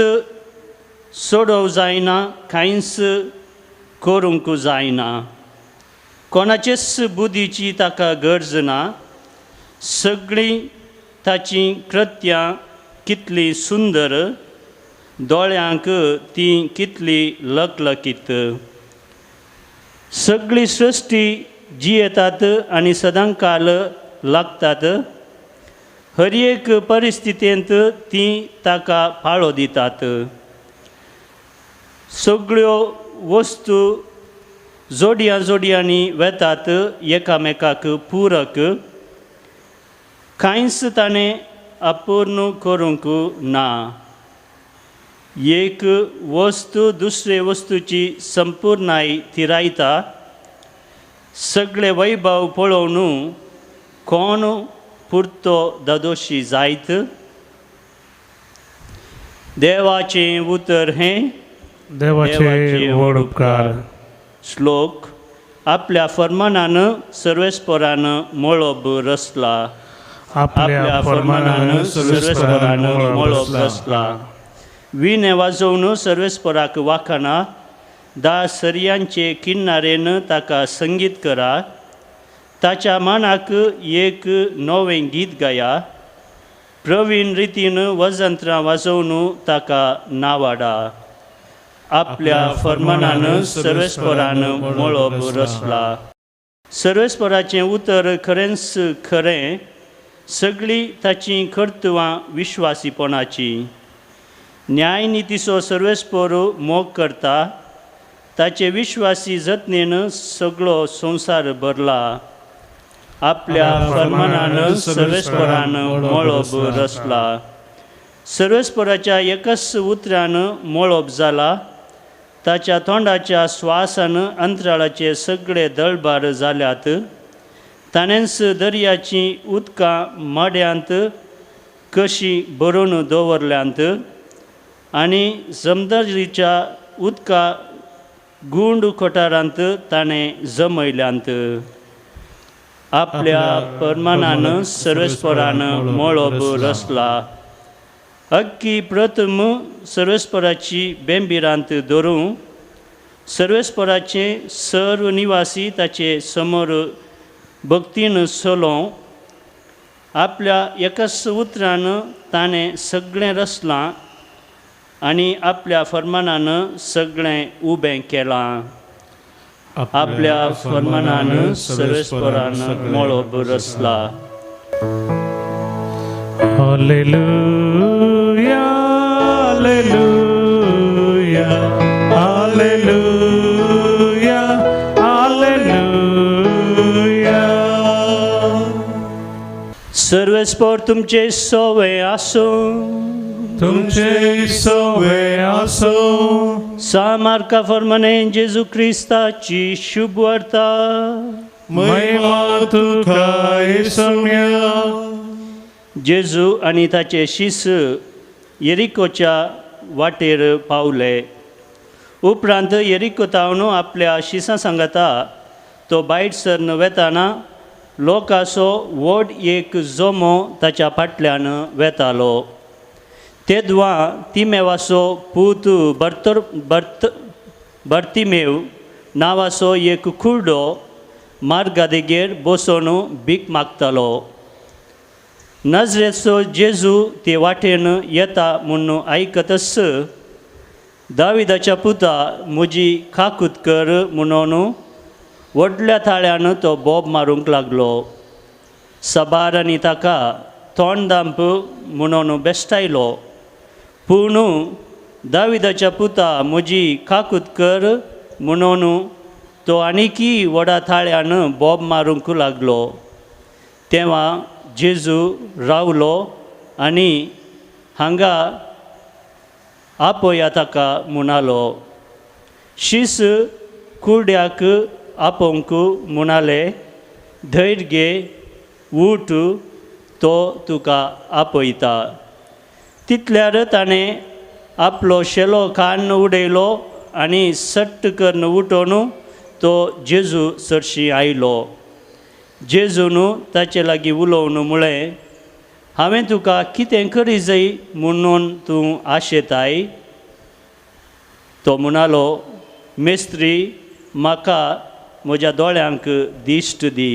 सोडोवं जायना, कांयच करूंक जायना. कोणाचेच बुद्धीची ताका गरज ना. सगळीं ताचीं कृत्यां कितलीं सुंदर, दोळ्यांक तीं कितली लकलकीत. सगळी सृश्टी जियेतात आनी सदांकाल लागतात. हर एक परिस्थितींत तीं ताका पाळो दितात. सगळ्यो वस्तू जोडयां जोडयांनी वेतात एकामेकाक पुरक कांयच ताणें अपूर्ण करूंक ना. एक वस्तू दुसरे वस्तूची संपूर्णाय थिरायता. सगळे वैभव पळोवन कोण पुरतो दादोशी जायत. देवाचें उतर हें देवाचे व्हड उपकार. श्लोक. आपल्या फर्मानान सर्वेस्परान मळब रचला. आपल्या फर्मानान सर्वेस्परान मळब रचला. विणे वाजोवन सर्वेस्पराक वाखाणा. दा सरयांचे किनारेन ताका संगीत करा. ताच्या मानाक एक नवें गीत गाया. प्रवीण रितीन वजंत्रां वाजोवन ताका नावाडा. आपल्या फर्मानान सर्वेस्परान मळब रचला. सर्वेस्पराचें उतर खरेंच खरें. सगळीं ताचीं कर्तुवां विश्वासीपणाचीं. न्यायनितीचो सर्वेस्पर मोग करता. ताचे विश्वासी जतनेन सगळो संवसार भरला. आपल्या फर्मानान सर्वेस्परान मळब रचला. सर्वेस्पराच्या एकच उतरान मळब जाला. ताच्या तोंडाच्या स्वासान अंतराळाचे सगळे दळबार जाल्यात. ताणेंच दर्याचीं उदकां मड्यांत कशीं भरून दवरल्यांत आनी जमदरीच्या उदका गुंड कोठारांत ताणें जमयल्यांत. आपल्या परमानान सर्वेस्परान मळब रचला. अक्की प्रथम सर्वेस्पराची बेंबिरांत धरूं. सर्वेस्पराचे सर्व निवासी ताचे समोर भक्तीन चलोवं. आपल्या एकाच उतरान ताणें सगळें रचलां आनी आपल्या फर्मानान सगळें उबें केलां. आपल्या फर्मानान सर्वेस्परान मळब रचला. Hallelujah, hallelujah, hallelujah, hallelujah. सर्वेस्पर तुमचे सोवे आसूं. तुमचे सोवे आसूं. सा मार्का फर्माने जेजू क्रिस्ताची शुभ वार्ता. महिमा तुका येसुम्या. जेजू आनी ताचे शिस येरिकोच्या वाटेर पावले. उपरांत येरिको तावन आपल्या शिसां सांगाता तो भायर सरन वेताना लोकांचो व्हड एक जमो ताच्या फाटल्यान वेतालो. तेदवा तिमेवाचो पूत बर्तिमेव नांवाचो एक कुर्डो मार्गादेगेर बसोन भीक मागतालो. नजरेचो जेजू ते वाटेन येता म्हूण आयकतच दाविदाच्या पुता म्हजी काकूत कर म्हणून व्हडल्या थाळ्यान तो बोब मारूंक लागलो. सबारांनी ताका तोंड दांप म्हणून बेश्टायलो. पूण दाविदाच्या पुता म्हजी काकूत कर म्हणून तो आनीकी व्हडा थाळ्यान बोब मारूंक लागलो. तेवा जेजू रावलो आनी हांगा आपोया ताका म्हणालो. शीस कुर्ड्याक आपोवंक म्हणाले, धैर्य घे, उठ, तो तुका आपयता. तितल्यार ताणें आपलो शेलो कान्न उडयलो आनी सट्ट करून उठोवन तो जेजू सरशी आयलो. जेजून ताचे लागीं उलोवन म्हळें, हांवें तुका कितें करी जाय म्हणून तूं आशेताय? तो म्हणालो, मेस्त्री, म्हाका म्हज्या दोळ्यांक दिश्ट दी.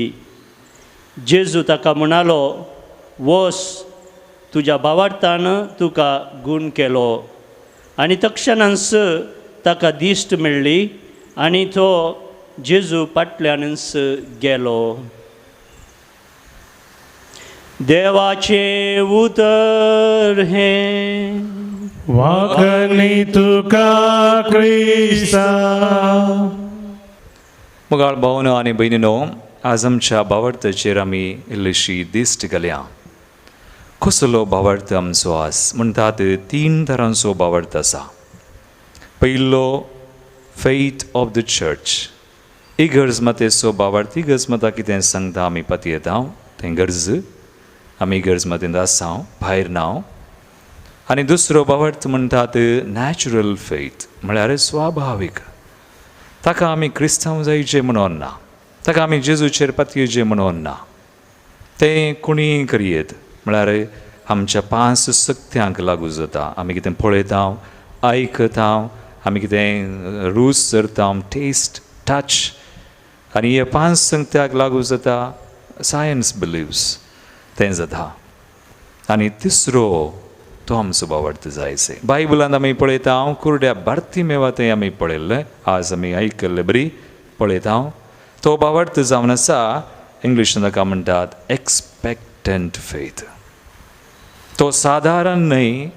जेजू ताका म्हणालो, वस, तुज्या भावार्थान तुका गूण केलो. आनी तक्षणांच ताका दिश्ट मेळ्ळी आनी तो जेजू फाटल्यानच गेलो. देवाचें उतर हें. वागणी तुका क्रिस्ता. मोगाळ भावनो आनी भयणीनो, आज आमच्या भावार्थाचेर आमी इल्लीशी दिश्ट घालया. कसलो भावार्थ आमचो आज म्हणटात? तीन तरांचो भावार्थ आसा. पयलो फेथ ऑफ the church, इगर्ज मातेचो भावार्थ. इगर्ज माता कितें सांगता आमी पातयेता तें गरज, आमी इगर्ज मातेंत आसा, भायर ना. आनी दुसरो भावार्थ म्हणटात नॅचरल फेथ, म्हळ्यार स्वाभावीक. ताका आमी क्रिस्तांव जायचे म्हणून ना, ताका आमी जेजूचेर पातयेचे म्हणून ना, तें कोणीय करयेत. म्हळ्यार आमच्या पांच सक्त्यांक लागू जाता. आमी कितें पळयता, आयकता, आमी कितें रूच करता, टेस्ट, टच, आनी हे पांच संगत्याक लागू जाता. सायन्स बिलिव्स तें जाता. आनी तिसरो तो आमचो भावार्थ जायचे. बायबलांत आमी पळयता कुरड्या बार्तीमेवा तें आमी पळयल्लें, आज आमी आयकल्लें बरी पळयता. तो भावार्थ जावन आसा, इंग्लिशीन ताका म्हणटात एक्सपेक्टंट फेथ. तो सादारण न्हय,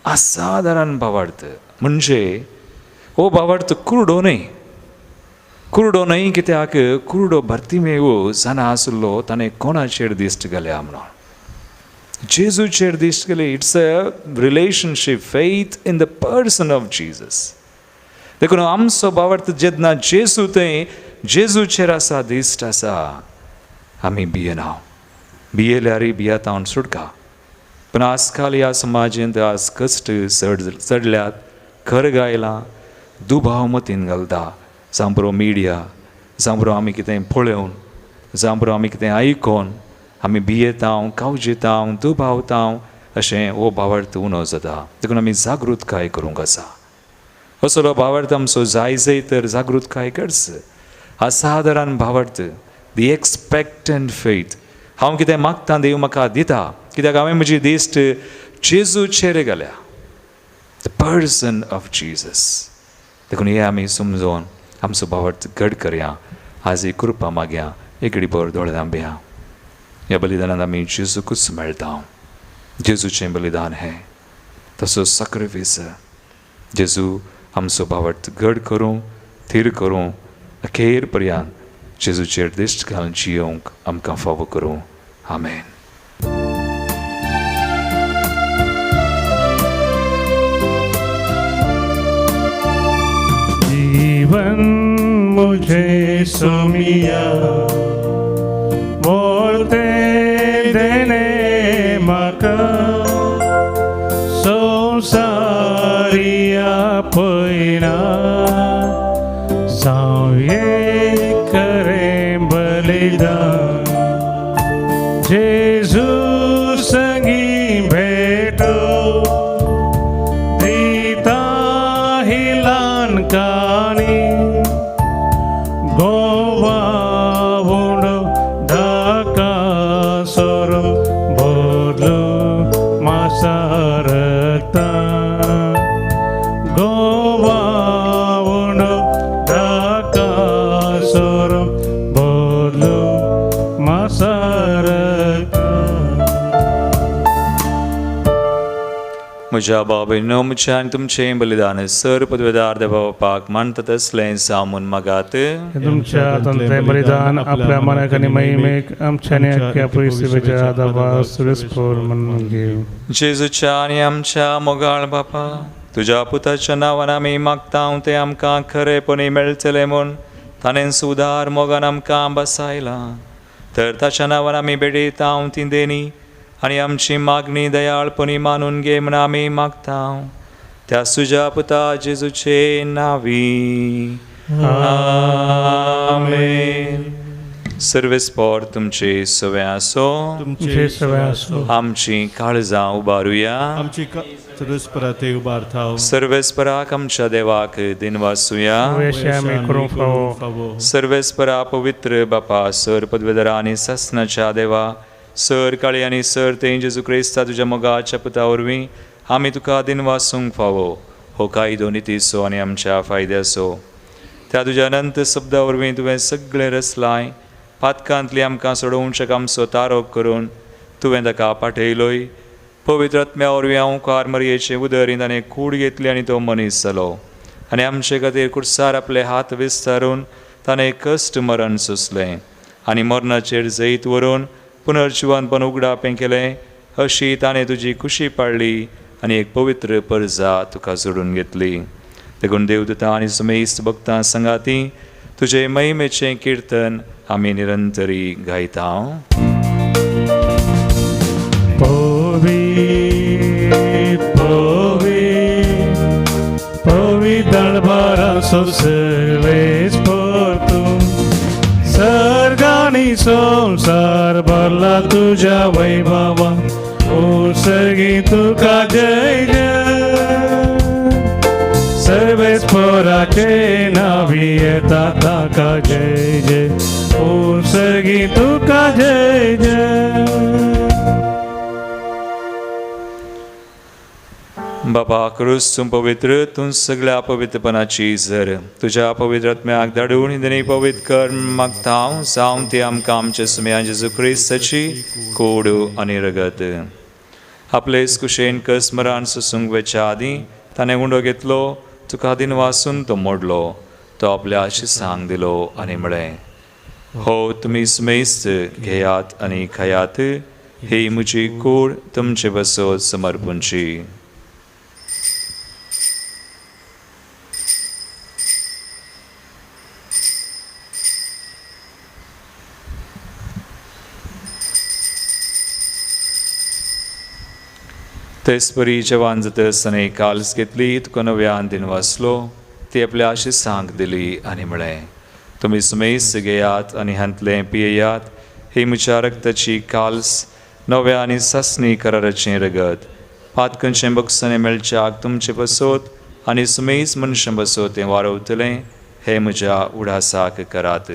असादारण भावार्थ. म्हणजे हो भावार्थ कुरडो न्हय, कुरडो न्हय कित्याक कुरडो भरतीमेव जाणा आसलो ताणें कोणाचेर दिश्ट घाल्या म्हणून, जेजूचेर दिश्ट घाली. It's a relationship, faith in the person of Jesus. देखून आमचो भावार्थ जेन्ना जेजू थंय जेजूचेर आसा, दिश्ट आसा, आमी भियेना. भियेल्यारय भियेतावन सुटका. पूण आजकाल ह्या समाजेंत आज कश्ट चड चडल्यात, खर गायलां, दुबाव मतीन घालता. जावं बरो मिडिया, जावं बरो आमी कितें पळोवन, जावं बरो आमी कितें आयकोन आमी भियेता, कावजेता, दुबावता, अशें हो भावार्थ उणो जाता. देखून आमी जागृतकाय करूंक आसा. असलो भावार्थ आमचो जाय जाय तर जागृतकाय करच. असादारण भावार्थ, दी एक्सपेक्टंट फेथ. हांव कितें मागता देव म्हाका दिता, कित्याक हांवें म्हजी दिश्ट जेजूचेर घाल्या, the person of Jesus. देखून हें आमी समजोन आमचो भावार्थ घड करया. आज ही कृपा मागया, एकडे भर दोळे दांबया. ह्या बलिदानान आमी जेजूकूच मेळटा. जेजूचें बलिदान हें तसो साक्रिफीस. जेजू आमचो भावार्थ घड करूं, थीर करूं, अखेर पर्यंत जेजूचेर दिश्ट घालून जियोवंक आमकां फावो करूं. आमेन. जीवन मुझे सुमिया मोरते देने मका संसारिया पैना जावे करे बलिदान जेजू संगी भेटो दीता ही लान कानी गोवा उंडो धाका सोरम बोलू मासारता गोवा उंडो धाका सोरम बोलू मासारता. म्हज्या बाबा म्हज्या आनी तुमचें बलिदान सर पदवेदार देवा बापाक मानता तसलें सामून मागात. तुमच्या हातांतलें बलिदान आपल्या मनाक आनी महिमेक आमच्या आनी अख्ख्या पयसुच्या दावा सुरेस्पोर म्हणून घेवं. जेजूच्या आनी आमच्या मोगाळ बापा, तुज्या पुताच्या नांवान आमी मागता तें आमकां खरेपणी मेळटलें म्हूण ताणें सुदार मोगान आमकां बसायलां. तर ताच्या नांवान आमी भेटयता ती देणी आनी आमची मागणी दयाळपणी मानून घे म्हूण आमी मागता त्या सुजा पुता जेजूचे नावी. आमेन. सर्वेस्पोर तुमचे सवे आसो, तुमचे सवे आसो. आमची काळजां उबारुया. आमची सर्वेस्परा उबारता. सर्वेस्पराक आमच्या देवाक दिनवासुया. सर्वेस्परा पवित्र बापा सर पदवेदरा आनी सासनाच्या देवा सर काळी आनी सर ते जेजू क्रिस्ता तुज्या मोगाच्या पुता वरवीं आमी तुका दिनवासूंक फावो हो कायदो नितीचो आनी आमच्या फायद्याचो. त्या तुज्या अनंत शब्दा वरवीं तुवें सगळें रचलाय. पातकांतली आमकां सोडोवंक आमचो तारोप करून तुवें ताका पाठयलोय. पवित्र आत्म्या वरवीं ओंकार मरयेचे उदरींत ताणें कूड घेतली आनी तो मनीस जालो आनी आमचे खातीर कुर्सार आपले हात विस्तारून ताणें कश्ट मरण सोंसलें आनी मरणाचेर जैत व्हरून पुनर्जिवनपण उगडापें केलें. अशी ताणें तुजी खुशी पाळ्ळी आनी एक पवित्र परजा तुका जोडून घेतली. देखून देवदूतां आनी सुमेस्त भक्तां संगाती तुजे महिमेचें किर्तन आमी निरंतरी गायता. सर्गानी संसार भरला तुझ्या वैभवा, ओ सर्गी तुका जय जय. सर्वेस पोराचे नावी येता ताका जय जय, ओ सर्गी तुका जय जय. बापा क्रूस तूं पवित्र, तूं सगळ्या पवित्रपणाची जर तुज्या पवित्र आत्म्याक धाडून हिंदनी पवित्र कर मागता हांव, जावं ती आमकां आमच्या सुम्या जेजू क्रिस्ताची कोड आनी रगत. आपले कुशेन कस मरान सोसूंक वेच्या आदीं ताणें उंडो घेतलो, तुका दिन वासून तो मोडलो, तो आपल्या आशिसांक दिलो आनी म्हळें, हो तुमी सुमेस्त घेयात आनी खायात, ही म्हजी कूड तुमचे बसोत समर्पूंची. तेचपरी जेवान जातस आनी काल्स घेतली, तुका नव्यान दिन वाचलो, ती आपल्या आशिसांक दिली आनी म्हळें, तुमी सुमेस्त घेयात आनी हांतलें पियेयात, ही म्हज्या रक्ताची काल्स नव्या आनी सासणी कराराचें रगत. पातकनचें बक्षाणें मेळच्याक तुमचे बसोत आनी सुमेस्त मनशां बसोत तें वारवतलें, हें म्हज्या उडासाक करात.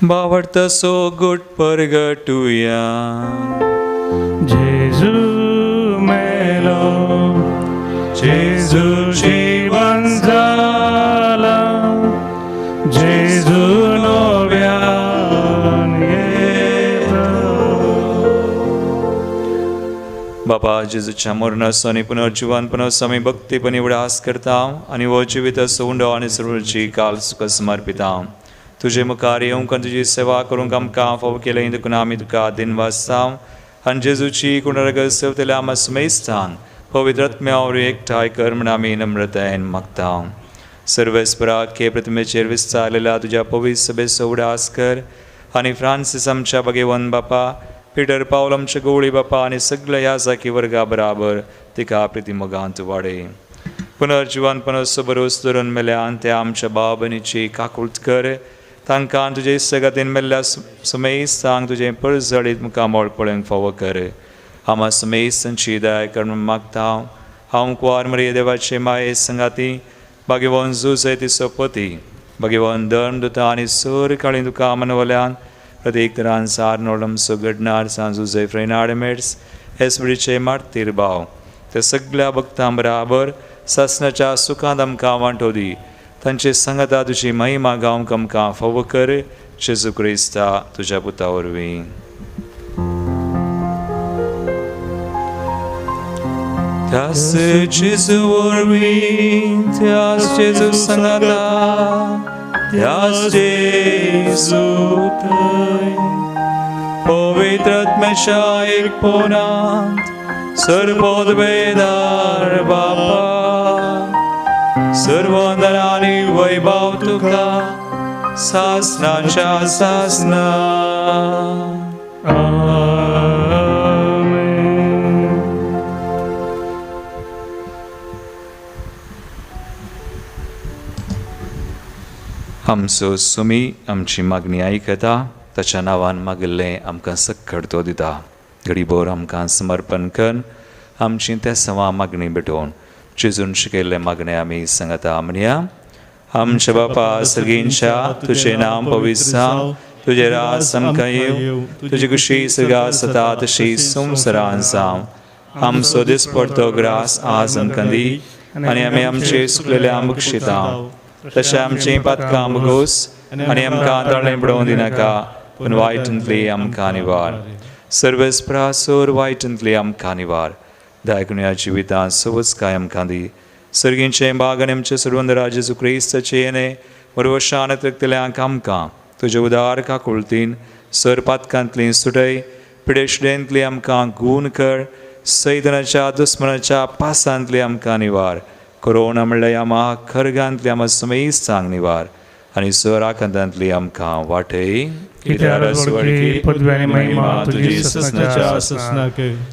बावडतसो गुट परगटुया. जेजू मेलो, जेजू जीवन जाला, जेजू नव्यान येतलो. बाबा जेजूच्या मरणाचो आनी पुनर्जिवनपणाचो आमी भक्तीपणी उडास करता आनी हो जिविताचो उंडो आनी सर्वची काल तुका समर्पिता. तुजे मुखार येवंक आनी तुजी सेवा करूंक आमकां फावो केलें देखून आमी तुका दिनवासता आनी जेजूची कुणरगत सेवतल्या आमा सुमेस्तान पवित्र आत्म्या वरवीं एकठांय कर म्हूण आमी नम्रतायेन मागता. सर्वेस्पराक हे प्रतिमेचेर विस्तारलेल्या तुज्या पवित्र सभेचो उडास कर आनी फ्रांसीस आमच्या भगेवन बापा, पिटर पावल आमच्या गवळी बापा आनी सगळ्या ह्या जाकी वर्गा बराबर तिका प्रितीमोगांत वाडय. पुनर्जिवनपणाचो भरोस धरून मेल्यान त्या आमच्या भाव भयणीची काकूळट कर, तांकां तुजे सगातीन मेल्ल्या सुमेस्तांक तुजें परजळीत मुखामळ पळोवंक फावो कर. आमा सुमेस्तांची दया कर म्हूण मागता. हांव कुवार मरिये देवाचे माये संगाती भाग्यवान जुजे तिचो पती भाग्यवान धर्म दुता आनी सर काळी तुका मनवल्यान प्रत्येक तरान सार नोडमसो घडणार सांजुजे फ्रेनाड मेट्स एसबडीचे मार्तीर भाव त्या सगळ्या भक्तां बराबर सासनाच्या सुखांत आमकां वांटो दी. तांचे सांगाता तुजी महिमा गावंक आमकां फावो कर. जेजू क्रिस्ता तुज्या पुता वरवीं. त्यास जेजू वरवीं, त्यास जेजू सांगाता, त्यास जेजू थंय पवित्र आत्म्याच्या एकपणांत सर्वोद्वेदार बापा सर्वंदन आनी वैभव तुका सासनाच्या सासना. आमचो सुमी आमची मागणी आयकता, ताच्या नांवान मागिल्लें आमकां सक्कड तो दिता. घडीभर आमकां समर्पण कर आमची त्या सवा मागणी भेटोवन जेजून शिकयल्ले मागणे आमी सांगता. म्हणया, आमच्या बापा सर्गींच्या, तुजें नांव पवित्र जावं, तुजें राज आमकां येवं, तुजी खुशी सर्गांत जाता तशी संवसारांत जावं. आमचो दिसपडतो ग्रास आज आमकां दी आनी आमी आमचे सुकलेले बक्षिता तशें आमचीं पातकां मुगोस आनी आमकां ताळें पडोवंक दिनाका पूण वायटांतली आमकां निवार. सर्वेस्प्रासोर वायटांतली आमकां निवार. दायकुण्या जिवितांत सवच काय आमकां दी. सर्गींचें बाग आनी आमचे सर्वंदरा जेजू क्रिस्ताचें येणें बरोवशान रक्तल्यांक आमकां तुजे उदार काकुळतीन सर पातकांतली सुटय पिडेशडेंतली आमकां गूण कर. सैतनाच्या दुस्मनाच्या पासांतली आमकां निवार. कोरोना म्हणल्यार ह्या महाखर्गांतली आमकां समेस्तांक निवार आनी सर आकांतांतली आमकां वाटय.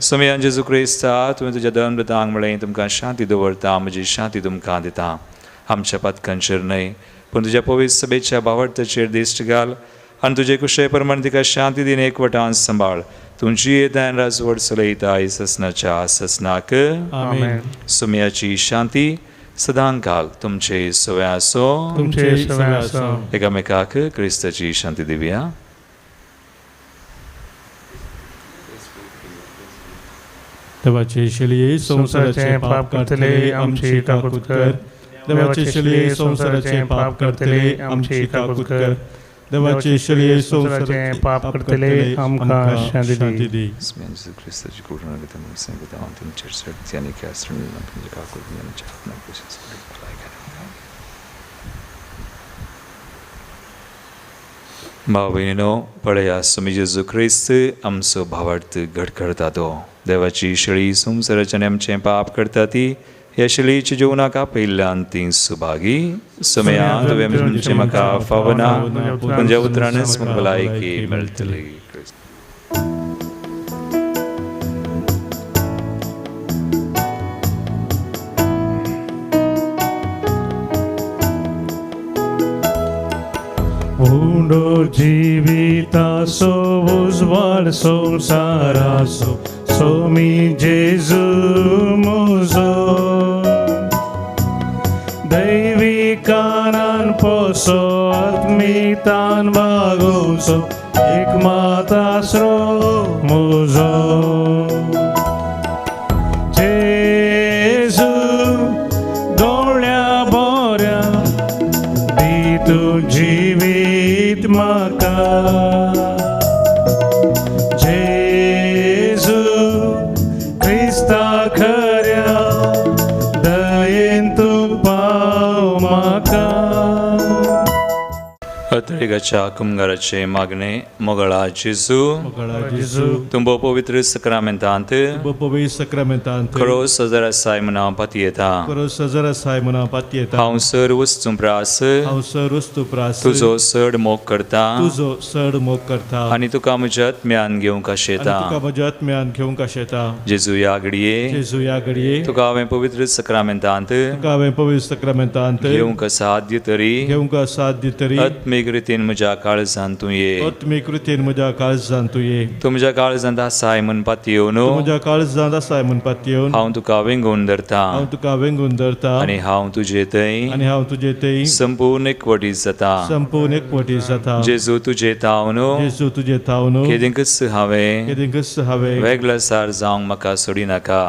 समयान जेजू क्रिस्ता तुवें तुज्या धर्मदूतांक म्हळें तुमकां शांती दवरता म्हजी शांती तुमकां दिता. आमच्या पातकांचेर न्हय पूण तुज्या पवित्र सभेच्या भावार्थाचेर दिश्ट घाल आनी तुजे कुशे प्रमाण तिका शांती दिन एकवटान सांबाळ. तुमची येतान राजवट चलयता ससनाच्या ससनाक. सुमयाची शांती सदांकाल तुमचे सवे आसो. एकामेकाक क्रिस्ताची शांती दिवया. देवाचे शलिये संवसाराचे पाप करतले आमची काकूत कर. देवाचे शलिये संवसाराचे पाप करतले आमची काकूत कर. देवाचे शलिये संवसाराचे पाप करतले आमकां शांती दी. भाव भयणीनो पळया स्वामी जेजू क्रिस्त आमचो भावार्थ घट करता तो. देवाची शळी संवसाराच्यान आमचें पाप करता ती ह्या शळीच्या जेवणाक आपयिल्ल्यान ती सुभागी. समया तुवें म्हणचें म्हाका फावना पूण ज्या उतरानच म्हाका भलायकी मेळटली. उंडो जिवितासो उजवाड संवसारासो सोमी जेजू मुजो. दैविकानान पोसो आत्मितान बागोसो एक मातास्रो मुजो. जेजू दोळ्या बोऱ्या दी तूं जिवीत म्हाका. जेजू क्रिस्ता खऱ्या दयेन तूं पाव म्हाका. अत्रेगाच्या कुमगाराचे मागणे. मोगळा जेजू तुंबो पवित्र सक्रामेंतांत खरो सजर आसाय म्हूण हांव पातयेता. हांव सर वस्तू प्रास तुजो चड मोग करता आनी तुका म्हज्या आत्म्यान घेवंक आशेता. जेजू ह्या घडये तुका हांवें पवित्र सक्रामेंतांत घेवंक साध्य तरी आत्मीक रितीन म्हज्या काळजांत तूं ये. तूं म्हज्या काळजांत आसाय म्हूण पातयेवन हांव तुका वेंगोवन धरता आनी हांव तुजे थंय संपूर्ण एकवटीत जाता. जेजू तुजे तावन केदिंकच हांवें वेगळसार जावंक म्हाका सोडिनाका.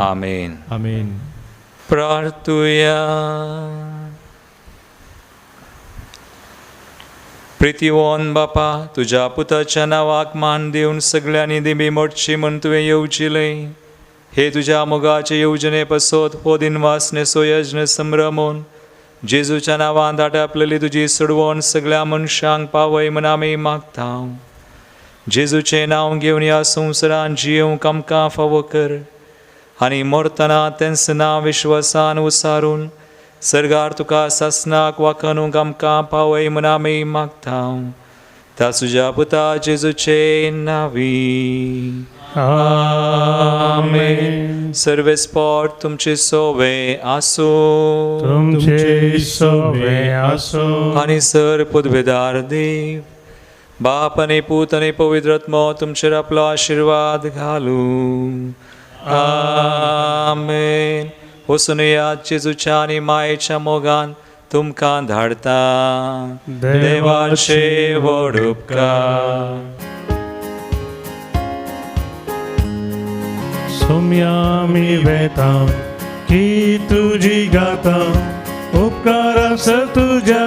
आमेन. प्रार्थुया. प्रितीवन बापा तुज्या पुताच्या नांवाक मान दिवन सगळ्यांनी दिमी मोडची म्हूण तुवें येवजिलें. हे तुज्या मोगाचे येवजणे पसत हो दिनवास नेसो यज्ञ संभ्रमून जेजूच्या नांवान आटापलेली तुजी सोडवण सगळ्या मनशांक पावय म्हूण आमी मागता. जेजूचें नांव घेवन ह्या संवसारान जियेवंक आमकां फावो कर आनी मरतना तेंच नांव विश्वासान उसारून सर्गार तुका सासनाक वाखणूक आमकां पावय म्हूण आमी मागता. त्या तुज्या पुता जेजूचे नांवी आमेन. सर्वेस्पोर तुमचे सोवे आसूं. तुमचे सोवे आसूं. आनी सर पदवेदार देव बाप आनी पूत आनी पवित्र आत्मो तुमचेर आपलो आशिर्वाद घालूं. आमेन. वचून येयात जेजूच्या आनी मायेच्या मोगान तुमकां धाडता. देवाचे व्हड उपकार. सोम्या आमी वेता की तुजी गाता उपकार आस तुज्या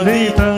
दिता.